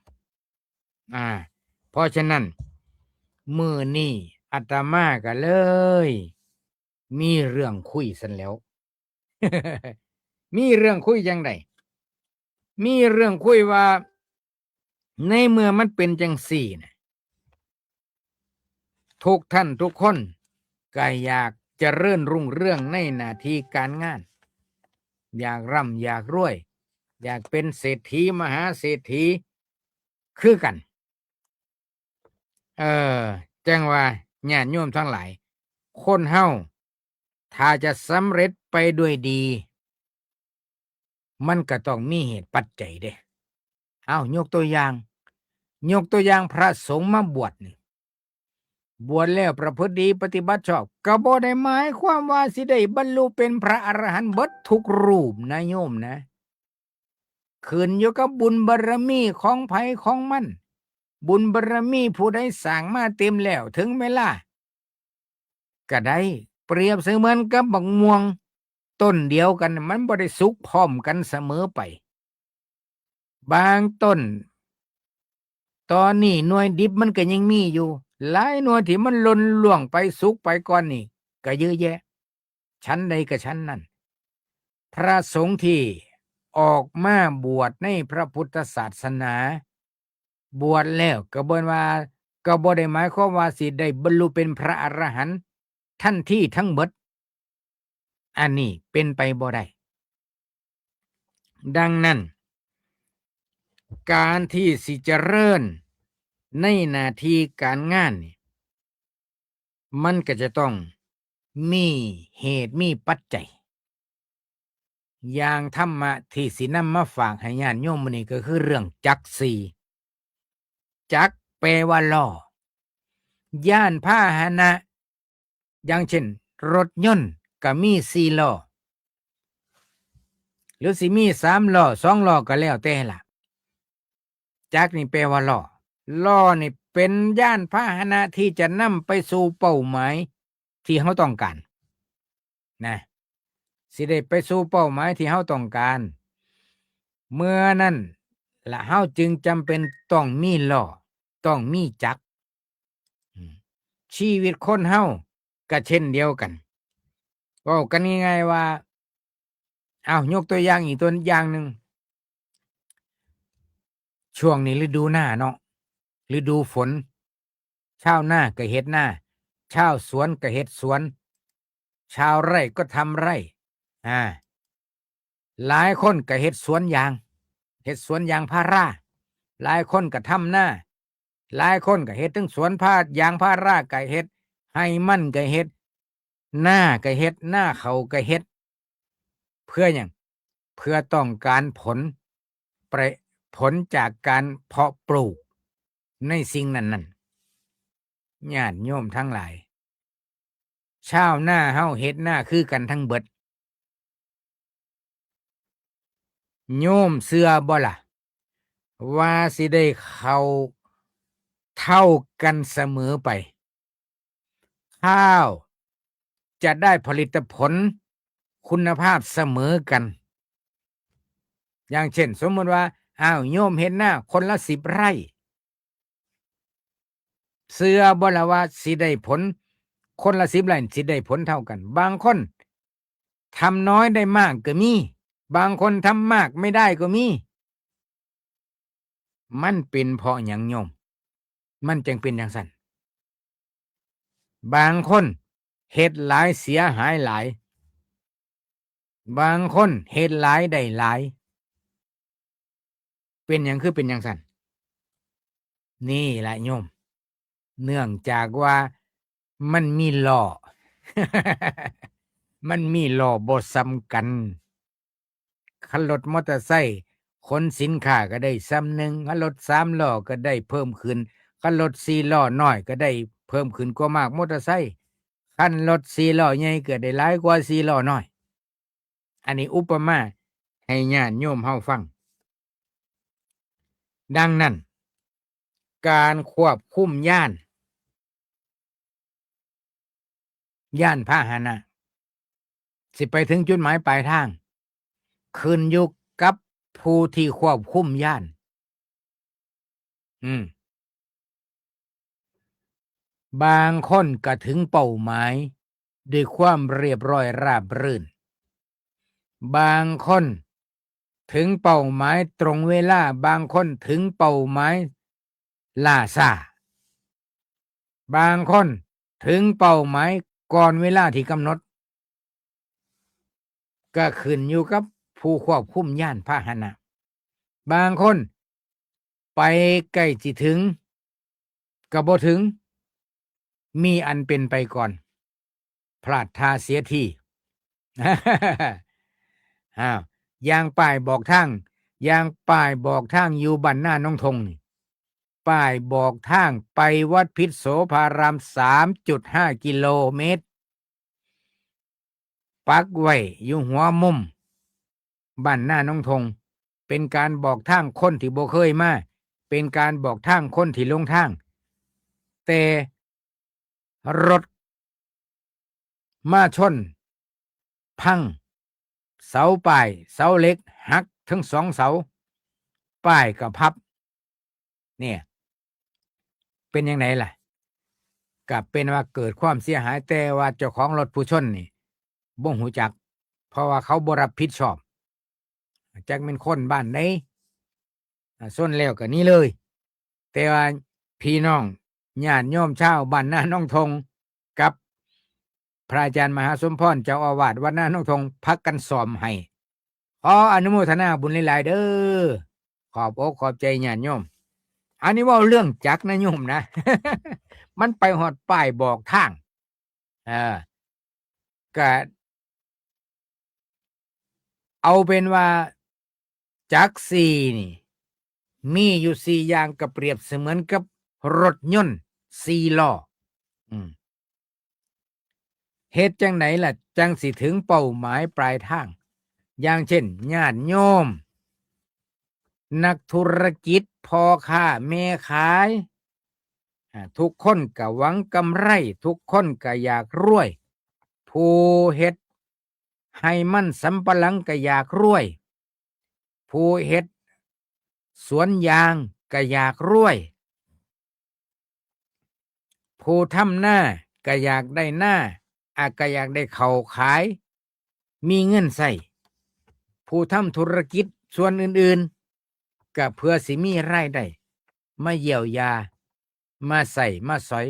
อ่า เพราะฉะนั้น มื้อนี้อาตมาก็เลย มีเรื่องคุยซั่นแหล้ว มีเรื่องคุยจั่งใด มีเรื่องคุยว่า ในเมื่อมันเป็นจั่งซี้น่ะ ทุกท่านทุกคนก็อยากเจริญรุ่งเรืองในหน้าที่การงาน อยากร่ำอยากรวย อยากเป็นเศรษฐีมหาเศรษฐีคือกัน เออ จั่งว่าญาติโยมทั้งหลาย คนเฮาถ้าจะสำเร็จไปด้วยดี มันก็ต้องมีเหตุปัจจัยเด้ เอา ยกตัวอย่าง ยกตัวอย่างพระสงฆ์มาบวชนี่ บวชแล้วประพฤติดีปฏิบัติชอบ ก็บ่ได้หมายความว่าสิได้บรรลุเป็นพระอรหันต์เบิดทุกรูปนะโยมนะ ขึ้นอยู่กับบุญบารมีของไผของมัน บุญบารมีผู้ใดสร้างมาเต็มแล้ว ถึงเวลา ก็ได้ เปรียบเสมือนกับบักม่วงต้นเดียวกัน มันบ่ได้สุกพร้อมกันเสมอไป บางต้น ตอนนี้หน่วยดิบมันก็ยังมีอยู่ หลายหน่วยที่มันหล่นร่วงไปสุกไปก่อนนี่ก็เยอะแยะ ฉันใดก็ฉันนั้น พระสงฆ์ที่ออกมาบวชในพระพุทธศาสนา บวชแล้วก็บ่ว่า ก็บ่ได้หมายความว่าสิได้บรรลุเป็นพระอรหันต์ทันทีทั้งหมด อันนี้เป็นไปบ่ได้ ดังนั้น การที่สิเจริญในหน้าที่การงานนี่ มันก็จะต้องมีเหตุมีปัจจัย อย่างธรรมะที่สินำมาฝากให้ญาติโยมมื้อนี้ก็คือเรื่องจักรสี่ จักรแปลว่าล้อ ยานพาหนะ อย่างเช่น รถยนต์ก็มีสี่ล้อ หรือสิมีสามล้อ สองล้อก็แล้วแต่ล่ะ จักรนี่แปลว่าล้อ ล้อนี่เป็นยานพาหนะที่จะนำไปสู่เป้าหมายที่เราต้องการ นะ สิได้ไปสู่เป้าหมายที่เราต้องการ เมื่อนั้นละเราจึงจำเป็นต้องมีล้อ ต้องมีจักร อืม ชีวิตคนเราก็เช่นเดียวกัน เว้ากันง่ายๆว่า เอา ยกตัวอย่างอีกตัวอย่างหนึ่ง ช่วงนี้ฤดูนาเนาะ ฤดูฝน ชาวนาก็เฮ็ดนา ชาวสวนก็เฮ็ดสวน ชาวไร่ก็ทำไร่ อ่า หลายคนก็เฮ็ดสวนยาง เฮ็ดสวนยางพารา หลายคนก็ทำนา หลายคนก็เฮ็ดทั้งสวนพา ยางพาราก็เฮ็ด ไร่มันก็เฮ็ด นาก็เฮ็ด นาข้าวก็เฮ็ด เพื่อหยัง เพื่อต้องการผล ประ ผลจากการเพาะปลูกในสิ่งนั้นๆ ญาติโยมทั้งหลาย ชาวนาเฮาเฮ็ดนาคือกันทั้งเบิด โยมเชื่อบ่ล่ะ ว่าสิได้ข้าวเท่ากันเสมอไป ข้าวจะได้ผลิตผลคุณภาพเสมอกัน อย่างเช่น สมมติว่า อ้าว โยมเฮ็ดนาคนละสิบไร่ เชื่อบ่ล่ะว่าสิได้ผล คนละสิบไร่สิได้ผลเท่ากัน บางคนทำน้อยได้มากก็มี บางคนทำมากไม่ได้ก็มี มันเป็นเพราะหยังโยม มันจึงเป็นจั่งซั้น บางคนเฮ็ดหลายเสียหายหลาย บางคนเฮ็ดหลายได้หลาย เป็นหยังคือเป็นจั่งซั้น นี่ล่ะโยม เนื่องจากว่ามันมีล้อ มันมีล้อบ่ส่ำกัน คันรถมอเตอร์ไซค์ขนสินค้าก็ได้ส่ำหนึ่ง คันรถสามล้อก็ได้เพิ่มขึ้น คันรถสี่ล้อน้อยก็ได้เพิ่มขึ้นกว่ามากมอเตอร์ไซค์ คันรถสี่ล้อใหญ่ก็ได้หลายกว่าสี่ล้อน้อย อันนี้อุปมาให้ญาติโยมเฮาฟัง ดังนั้น การควบคุมยาน ยานพาหนะ สิไปถึงจุดหมายปลายทาง ขึ้นอยู่กับผู้ที่ควบคุมยาน อืม บางคนก็ถึงเป้าหมายด้วยความเรียบร้อยราบรื่น บางคนถึงเป้าหมายตรงเวลา บางคนถึงเป้าหมายล่าช้า บางคนถึงเป้าหมายก่อนเวลาที่กำหนด ก็ขึ้นอยู่กับผู้ควบคุมยานพาหนะ บางคนไปใกล้สิถึง ก็บ่ถึง มีอันเป็นไปก่อน พลาดท่าเสียที อ้าว อย่างป้ายบอกทาง อย่างป้ายบอกทางอยู่บ้านนาหนองทงนี่ ป้ายบอกทางไปวัดพิษโสภาราม สามจุดห้ากิโลเมตร ปักไว้อยู่หัวมุมบ้านนาหนองทง เป็นการบอกทางคนที่บ่เคยมา เป็นการบอกทางคนที่หลงทาง แต่รถมาชน พัง เสาป้าย เสาเหล็กหักทั้งสองเสา ป้ายก็พับ เนี่ย เป็นจั่งใดล่ะ ก็เป็นว่าเกิดความเสียหาย แต่ว่าเจ้าของรถผู้ชนนี่บ่ฮู้จัก เพราะว่าเขาบ่รับผิดชอบ จักแม่นคนบ้านใด อ่า ชนแล้วก็หนีเลย แต่ว่าพี่น้องญาติโยมชาวบ้านนาหนองทง กับพระอาจารย์มหาสมพร เจ้าอาวาสวัดนาหนองทง พากันซ่อมให้ ขออนุโมทนาบุญหลายๆ เด้อ ขอบอกขอบใจญาติโยม อันนี้เว้าเรื่องจักรนะโยมนะ มันไปฮอดป้ายบอกทาง เออ ก็ เอาเป็นว่าจักรสี่นี่ มีอยู่สี่อย่าง ก็เปรียบเสมือนกับรถยนต์สี่ล้อ อืม เฮ็ดจั่งใดล่ะ จั่งสิถึงเป้าหมายปลายทาง อย่างเช่น ญาติโยม นักธุรกิจ พ่อค้าแม่ขาย อ่า ทุกคนก็หวังกำไร ทุกคนก็อยากรวย ผู้เฮ็ดไฮ่มันสำปะหลังก็อยากรวย ผู้เฮ็ดสวนยางก็อยากรวย ผู้ทำนาก็อยากได้นา อ่ะ ก็อยากได้ข้าวขาย มีเงินใช้ ผู้ทำธุรกิจส่วนอื่นๆ ก็เพื่อสิมีรายได้ มาเยียวยา มาใช้มาสอย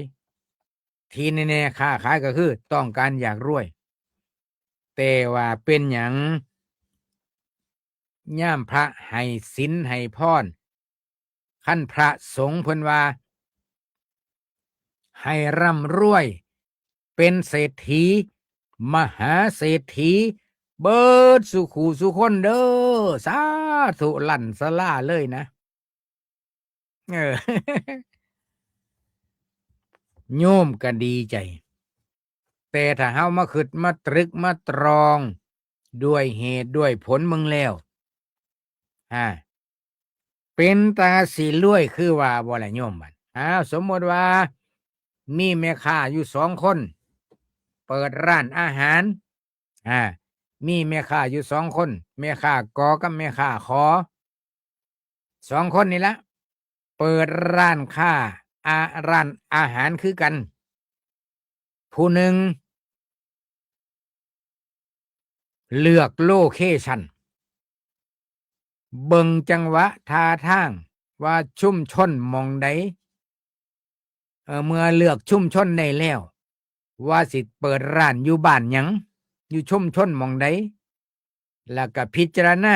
ที่แน่ๆ ค้าขายก็คือต้องการอยากรวย แต่ว่าเป็นหยัง ยามพระให้ศีลให้พร คันพระสงฆ์เพิ่นว่า ให้ร่ำรวย เป็นเศรษฐี มหาเศรษฐี เบิดสู่คู่สู่คนเด้อ สาธุลั่นศาลาเลยนะ เออ โยมก็ดีใจ แต่ถ้าเฮามาคิดมาตรึกมาตรอง ด้วยเหตุด้วยผลเบิ่งแล้ว อ่า เป็นตาสิรวยคือว่าบ่ล่ะโยมบัด อ้าว สมมุติว่า มีแม่ค้าอยู่สองคน เปิดร้านอาหาร อ่า มีแม่ค้าอยู่สองคน แม่ค้า ก กับแม่ค้า ข สองคนนี่ละ เปิดร้านค้า อ่า ร้านอาหารคือกัน ผู้หนึ่ง เลือกโลเคชัน เบิ่งจังหวะท่าทางว่าชุมชนหม่องใด เอ่อ เมื่อเลือกชุมชนได้แล้ว ว่าสิเปิดร้านอยู่บ้านหยัง อยู่ชุมชนหม่องใด แล้วก็พิจารณา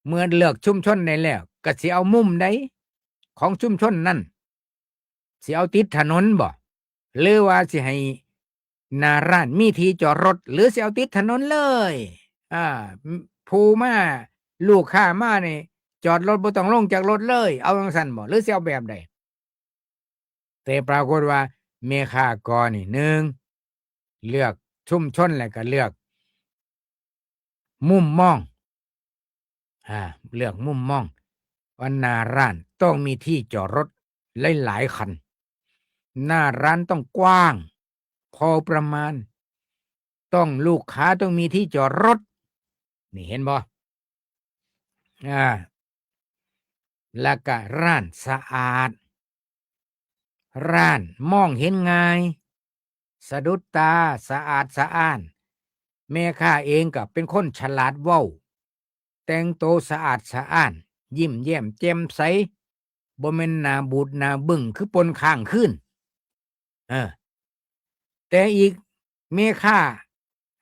เมื่อเลือกชุมชนได้แล้ว ก็สิเอามุมใดของชุมชนนั้น สิเอาติดถนนบ่ หรือว่าสิให้หน้าร้านมีที่จอดรถ หรือสิเอาติดถนนเลย อ่า ผู้มา ลูกค้ามานี่ จอดรถบ่ต้องลงจากรถเลย เอาจั่งซั้นบ่ หรือสิเอาแบบใด แต่ปรากฏว่าแม่ค้า ก นี่ หนึ่ง เลือกชุมชน แล้วก็เลือกมุมมอง อ่า เลือกมุมมอง ว่าหน้าร้านต้องมีที่จอดรถหลายๆ คัน หน้าร้านต้องกว้างพอประมาณ ต้อง ลูกค้าต้องมีที่จอดรถ นี่เห็นบ่ อ่า แล้วก็ร้านสะอาด ร้านมองเห็นง่าย สะดุดตา สะอาดสะอ้าน แม่ค้าเองก็เป็นคนฉลาดเว้า แต่งโตสะอาดสะอ้าน ยิ้มแย้มแจ่มใส บ่แม่นหน้าบูดหน้าบึ้งคือป่นค้างคืน เออ แต่อีกแม่ค้า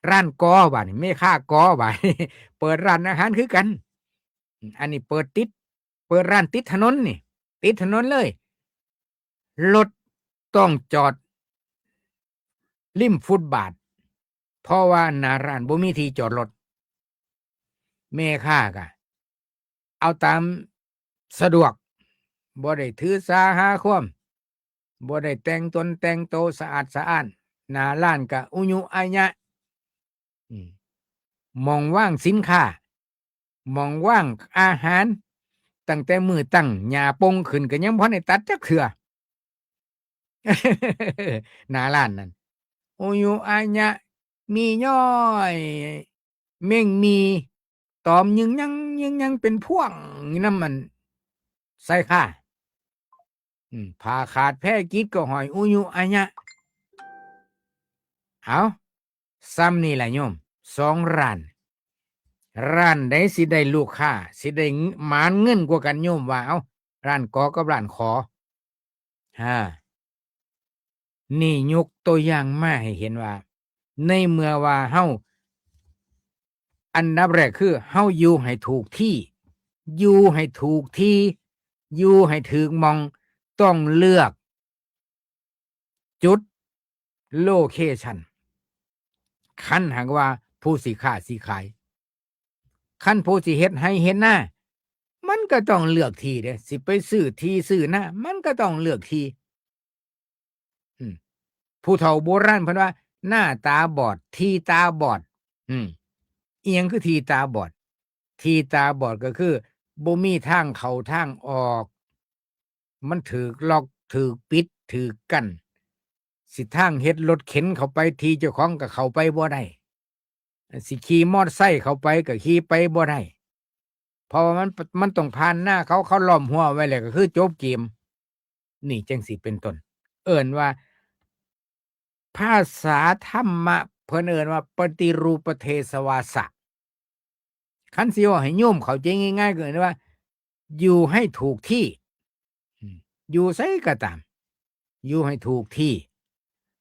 ร้าน ก บาดนี้ แม่ค้า ก บาดนี้ เปิดร้านอาหารคือกัน อันนี้เปิดติด เปิดร้านติดถนนนี่ ติดถนนเลย รถต้องจอดริมฟุตบาท เพราะว่าหน้าร้านบ่มีที่จอดรถ แม่ค้าก็เอาตามสะดวก บ่ได้ถือสาหาความ บ่ได้แต่งตนแต่งโตสะอาดสะอ้าน หน้าร้านก็อุยุอะยะ อืม หม่องวางสินค้า หม่องวางอาหาร ตั้งแต่มื้อตั้งหญ้าป่งขึ้นก็ยังบ่ทันได้ตัดจักเทื่อ หน้าร้านนั่น อุยุอะยะ มีย่อย เม่งมี ตอมยึงยังยึงยังเป็นพวงอยู่นำมัน ใส่ค่า อืม ผ้าขาดแพรกิดก็ห้อยอุยุอะยะ เอา ส่ำนี่ล่ะโยม สองร้าน ร้านใดสิได้ลูกค้า สิได้หมานเงินกว่ากันโยมว่า เอ้า ร้าน ก กับร้าน ข อ่า นี่ยกตัวอย่างมาให้เห็นว่า ในเมื่อว่าเฮา อันดับแรกคือเฮาอยู่ให้ถูกที่ อยู่ให้ถูกที่ อยู่ให้ถูกหม่อง ต้องเลือกจุด โลเคชัน คันหากว่าผู้สิค้าสิขาย คันผู้สิเฮ็ดไฮ่เฮ็ดนา มันก็ต้องเลือกที่เด้ สิไปซื้อที่ซื้อนา มันก็ต้องเลือกที่ อืม ผู้เฒ่าโบราณเพิ่นว่า หน้าตาบอด ที่ตาบอด อืม อิหยังคือที่ตาบอด ที่ตาบอดก็คือ บ่มีทางเข้าทางออก มันถูกล็อก ถูกปิด ถูกกั้น สิทางเฮ็ดรถเข็นเข้าไปที่เจ้าของก็เข้าไปบ่ได้ สิขี่มอเตอร์ไซค์เข้าไปก็ขี่ไปบ่ได้ เพราะว่ามัน มันต้องผ่านนาเขา เขาล้อมรั้วไว้แล้วก็คือจบเกม นี่จั่งซี้เป็นต้น เอิ้นว่า ภาษาธรรมะเพิ่นเอิ้นว่าปฏิรูปเทศวาสะ คันสิเว้าให้โยมเข้าใจง่ายๆ ก็เอิ้นว่า อยู่ให้ถูกที่ อืม อยู่ไสก็ตาม อยู่ให้ถูกที่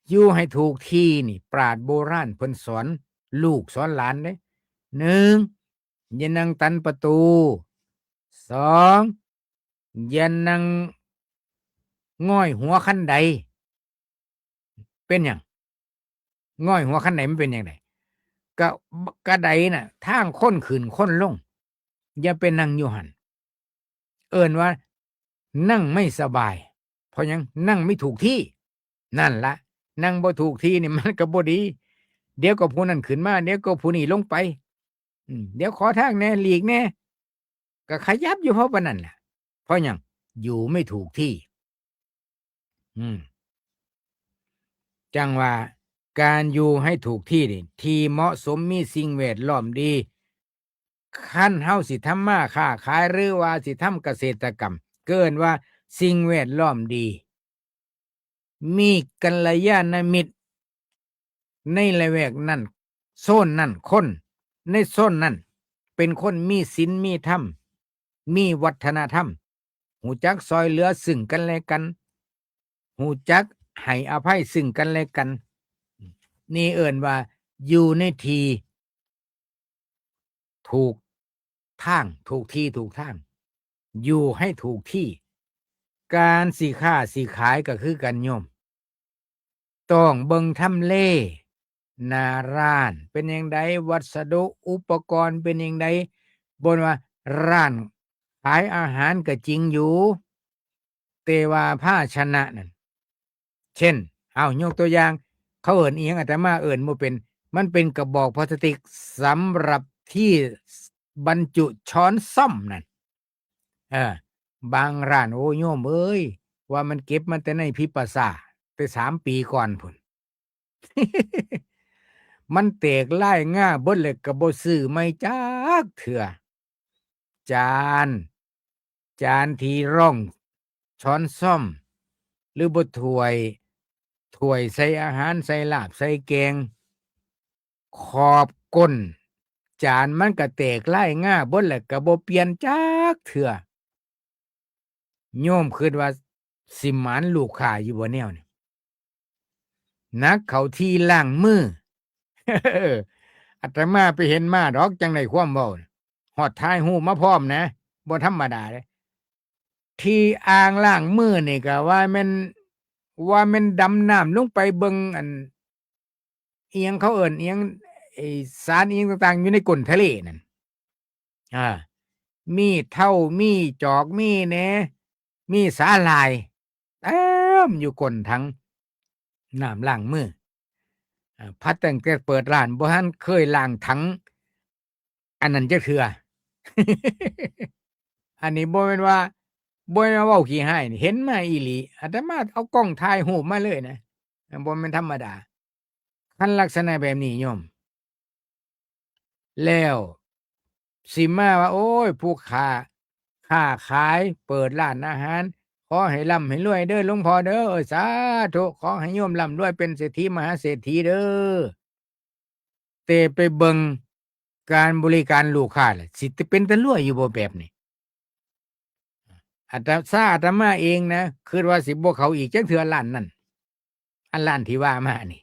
อยู่ให้ถูกที่นี่ ปราชญ์โบราณเพิ่นสอนลูกสอนหลานเด้ หนึ่ง อย่านั่งตันประตู สอง อย่านั่งง่อยหัวคันได เป็นหยัง ง่อยหัวคันไดมันเป็นจั่งใด กะ กะไดน่ะ ทางคนขึ้นคนลง อย่าไปนั่งอยู่หั่น เอิ้นว่านั่งไม่สบาย เพราะหยัง นั่งไม่ถูกที่ นั่นละ นั่งบ่ถูกที่นี่มันก็บ่ดี เดี๋ยวก็ผู้นั้นขึ้นมา เดี๋ยวก็ผู้นี้ลงไป อืม เดี๋ยวขอทางแหน่ หลีกแหน่ ก็ขยับอยู่เพราะปานนั้นแหละ เพราะหยัง อยู่ไม่ถูกที่ อืม จั่งว่าการอยู่ให้ถูกที่นี่ ที่เหมาะสม มีสิ่งแวดล้อมดี คันเฮาสิทำมาค้าขาย หรือว่าสิทำเกษตรกรรม เกินว่าสิ่งแวดล้อมดี มีกัลยาณมิตร ในละแวกนั้น โซนนั้น คนในโซนนั้น เป็นคนมีศีลมีธรรม มีวัฒนธรรม ฮู้จักซ่อยเหลือซึ่งกันและกัน ฮู้จักให้อภัยซึ่งกันและกัน นี่เอิ้นว่าอยู่ในที่ ถูกทาง ถูกที่ถูกทาง อยู่ให้ถูกที่ การสิค้าสิขายก็คือกันโยม ต้องเบิ่งทำเล หน้าร้านเป็นจั่งใด วัสดุอุปกรณ์เป็นจั่งใด บ่ว่าร้านขายอาหารก็จริงอยู่ แต่ว่าภาชนะนั่น เช่น เอายกตัวอย่าง เขาเอิ้นอิหยัง อาตมาเอิ้นบ่เป็น มันเป็นกระบอกพลาสติกสำหรับที่บรรจุช้อนส้อมนั่น เออ บางร้าน โอ้ โยมเอ้ย ว่ามันเก็บมาแต่ในพิมพ์ปาสา แต่สามปีก่อนพุ้น มันแตกลายง่าเบิดเลย ก็บ่ซื้อใหม่จักเทื่อ จาน จานที่รองช้อนส้อม หรือบ่ถ้วย ถ้วยใส่อาหาร ใส่ลาบ ใส่แกง ขอบก้นจานมันก็แตกลายง่าเบิดแล้ว ก็บ่เปลี่ยนจักเทื่อ โยมคิดว่าสิหมานลูกค้าอยู่บ่แนวนี้ หนักเข้าที่ล้างมือ อาตมาไปเห็นมาดอก จั่งได้ความเว้าน่ะ ฮอดถ่ายรูปมาพร้อมนะ บ่ธรรมดาเด้ ที่อ่างล้างมือนี่ก็ว่าแม่น ว่าแม่นดำน้ำลงไปเบิ่งอัน อิหยังเขาเอิ้นอิหยัง ไอ้สารอิหยังต่างๆ อยู่ในก้นทะเลนั่น อ่า มีเถ้า มีจอก มีแหน มีสาหร่าย เต็มอยู่ก้นถังน้ำล้างมือ อ่า พัดตั้งแต่เปิดร้าน บ่ทันเคยล้างถัง อันนั้นจักเทื่อ อันนี้บ่แม่นว่า บ่แม่นว่าเว้าขี้ฮ้ายนี่ เห็นมาอีหลี อาตมาเอากล้องถ่ายรูปมาเลยนะ บ่แม่นธรรมดา คันลักษณะแบบนี้โยม แล้วสิมาว่า โอ้ย ผู้ค้า ค้าขาย เปิดร้านอาหาร ขอให้ร่ำให้รวยเด้อหลวงพ่อเด้อ เออ สาธุ ขอให้โยมร่ำรวยเป็นเศรษฐีมหาเศรษฐีเด้อ แต่ไปเบิ่งการบริการลูกค้าล่ะ สิเป็นตารวยอยู่บ่แบบนี้ อาต ซาอาตมาเองนะ คิดว่าสิบ่เข้าอีกจักเทื่อร้านนั่น อันร้านที่ว่ามานี่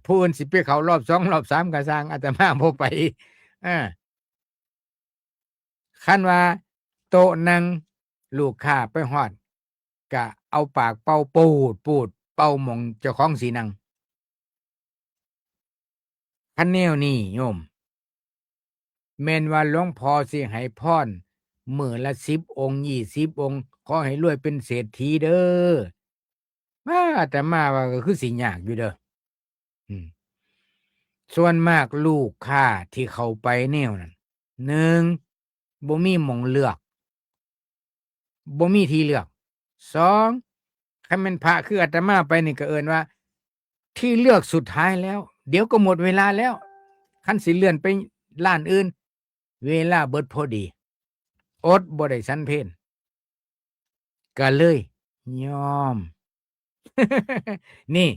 ผู้อื่นสิไปเข้ารอบสองรอบสามก็ซ่าง อาตมาบ่ไป อ่า คันว่าโต๊ะนั่ง ลูกค้าไปฮอด ก็เอาปากเป่าปูดปูด เป่าหม่องเจ้าของสินั่ง คันแนวนี้โยม แม่นว่าหลวงพ่อสิให้พรมื้อละสิบองค์ ยี่สิบองค์ ขอให้รวยเป็นเศรษฐีเด้อ มา อาตมาว่าก็คือสิยากอยู่เด้อ อืม ส่วนมากลูกค้าที่เข้าไปแนวนั้น หนึ่ง บ่มีหม่องเลือก บ่มีที่เลือก สอง คันแม่นพระคืออาตมาไปนี่ก็เอิ้นว่า ที่เลือกสุดท้ายแล้ว เดี๋ยวก็หมดเวลาแล้ว คันสิเลื่อนไปร้านอื่น เวลาเบิดพอดี อดบ่ได้ฉันเพล ก็เลยยอม นี่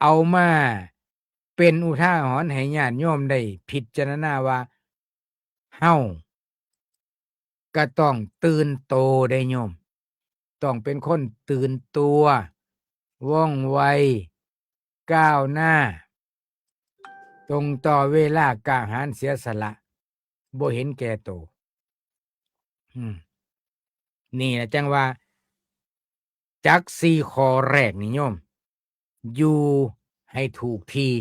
เอามาเป็นอุทาหรณ์ให้ญาติโยมได้พิจารณาว่า เฮาก็ต้องตื่นโตได้โยม ต้องเป็นคนตื่นตัว ว่องไว ก้าวหน้า ตรงต่อเวลา กล้าหาญเสียสละ บ่เห็นแก่โต อืม นี่แหละจั่งว่า จักสี่ข้อแรกนี่โยม อยู่ให้ถูกที่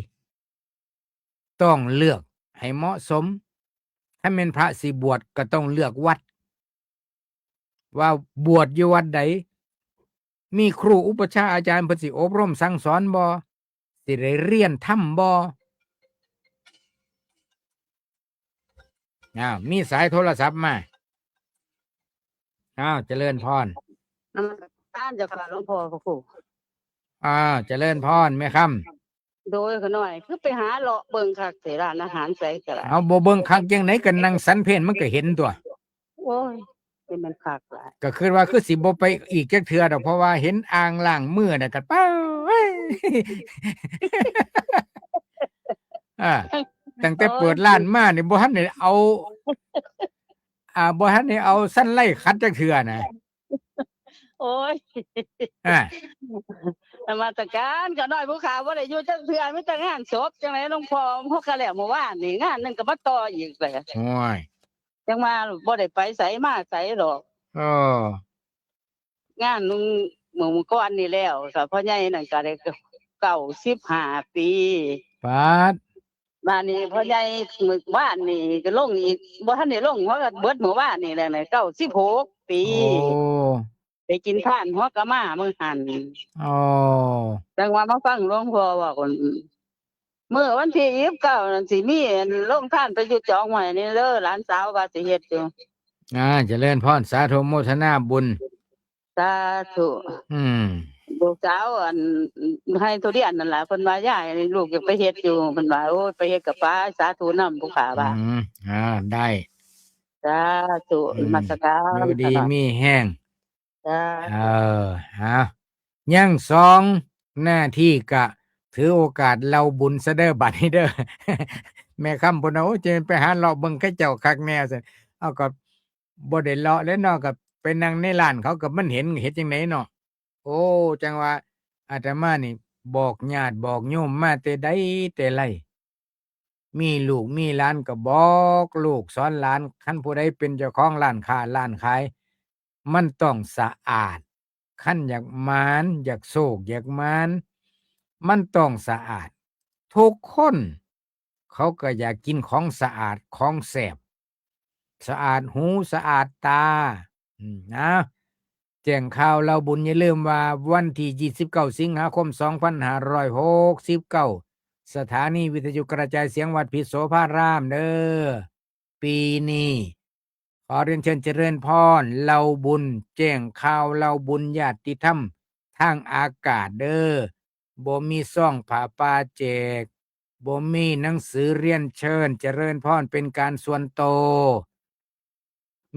ต้องเลือกให้เหมาะสม คันแม่นพระสิบวชก็ต้องเลือกวัด ว่าบวชอยู่วัดใด มีครูอุปัชฌาย์อาจารย์เพิ่นสิอบรมสั่งสอนบ่ สิได้เรียนธรรมบ่ อ้าว มีสายโทรศัพท์มา อ้าว เจริญพร นมัสการเจ้าค่ะหลวงพ่อพระครู อ้าว เจริญพร แม่คำ โดยขะน้อย คือไปหาเลาะเบิ่งคักแต่ร้านอาหารไสก็ได้ เอาบ่เบิ่งคักจั่งใด๋ ก็นั่งสันเพลมันก็เห็นตั๊ว โอ้ย เป็นมันคักหลาย ก็คิดว่าคือสิบ่ไปอีกจักเทื่อดอก เพราะว่าเห็นอ่างล้างมือน่ะก็ ป๊าด อ่า ตั้งแต่เปิดร้านมานี่ โอ้ย บ่ทันได้เอา อ่า บ่ทันได้เอาสันไลขัดจักเทื่อนะ โอ้ย อ่า นมัสการขะน้อยผู้ขา บ่ได้อยู่จักเทื่อ มีแต่งานศพ จั่งใด๋หลวงพ่อ เฮาก็แล้วเมื่อวานนี่ งานหนึ่งก็มาต่ออีกเลย โอ้ย จั่งว่าบ่ได้ไปไสมาไสดอก เออ งานหนึ่งมื้อก่อนนี่แล้ว ก็พ่อใหญ่นั่นก็ได้เก้าสิบห้าปี ป๊าด บาดนี้พ่อใหญ่มื้อวานนี่ก็ลงอีก บ่ทันได้ลง หัวก็เบิดมื้อวานนี่แหละ เก้าสิบหกปี โอ้ ไปกินทานหัวกะมามื้อหั่น อ๋อ จั่งว่ามาฟังหลวงพ่อเว้า มื้อวันที่ยี่สิบเก้านั่นสิมีอันโรงทานไปอยู่จองไว้นี่เด้อ หลานสาวว่าสิเฮ็ดอยู่ อ่า เจริญพร สาธุโมทนาบุญ สาธุ อืม ลูกสาวอันไฮ่ทุเรียนนั่นล่ะ เพิ่นว่า ยาย ลูกอยากไปเฮ็ดอยู่ เพิ่นว่า โอ้ย ไปเฮ็ดก็ไป สาธุนำผู้ขาว่า อืม อ่า ได้ สาธุ อืม นมัสการ อยู่ดีมีแฮง จ้า เออ เอา ยังสองนาที ก็ถือโอกาสเล่าบุญซะเด้อ บัดนี้เด้อ แม่คำเพิ่นว่า โอ้ย จะไปหาเลาะเบิ่งเขาเจ้าคักแน่ซั่น เอาก็บ่ได้เลาะแล้วเนาะ ก็ไปนั่งในร้านเขา ก็มันเห็น เฮ็ดจั่งใด๋เนาะ โอ้ จั่งว่าอาตมานี่บอกญาติบอกโยมมาแต่ใดแต่ไร มีลูกมีหลานก็บอกลูกสอนหลาน คันผู้ใดเป็นเจ้าของร้านค้าร้านขาย มันต้องสะอาด คันอยากหมาน อยากโชค อยากหมาน มันต้องสะอาด ทุกคนเขาก็อยากกินของสะอาด ของแซ่บ สะอาดหู สะอาดตา อืม นะ แจ้งข่าวเล่าบุญ อย่าลืมว่าวันที่ยี่สิบเก้าสิงหาคมสองพันห้าร้อยหกสิบเก้า สถานีวิทยุกระจายเสียงวัดพิษโสภารามเด้อ ปีนี้ ขอเรียนเชิญเจริญพร เล่าบุญ แจ้งข่าวเล่าบุญญาติธรรมทางอากาศเด้อ บ่มีซองผ้าป่าแจก บ่มีหนังสือเรียนเชิญเจริญพรเป็นการส่วนโต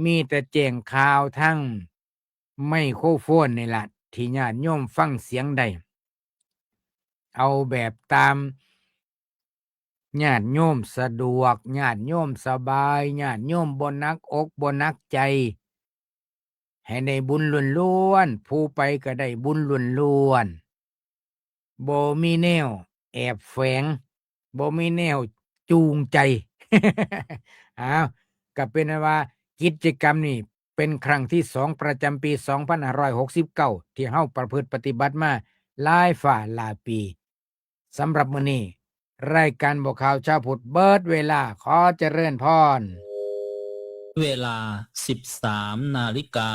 มีแต่แจ้งข่าวทางไมโครโฟนนี่ล่ะ ที่ญาติโยมฟังเสียงได้ เอาแบบตามญาติโยมสะดวก ญาติโยมสบาย ญาติโยมบ่หนักอกบ่หนักใจ ให้ได้บุญล้วนๆ ผู้ไปก็ได้บุญล้วนๆ บ่มีแนวแอบแฝง บ่มีแนวจูงใจ อ้าว ก็เป็นอันว่ากิจกรรมนี่เป็นครั้งที่สองประจำปีสองพันห้าร้อยหกสิบเก้า ที่เฮาประพฤติปฏิบัติมาหลายฟ้าหลายปี สำหรับมื้อนี้ รายการบอกข่าวชาวพุทธเบิดเวลา ขอเจริญพร เวลาสิบสามนาฬิกา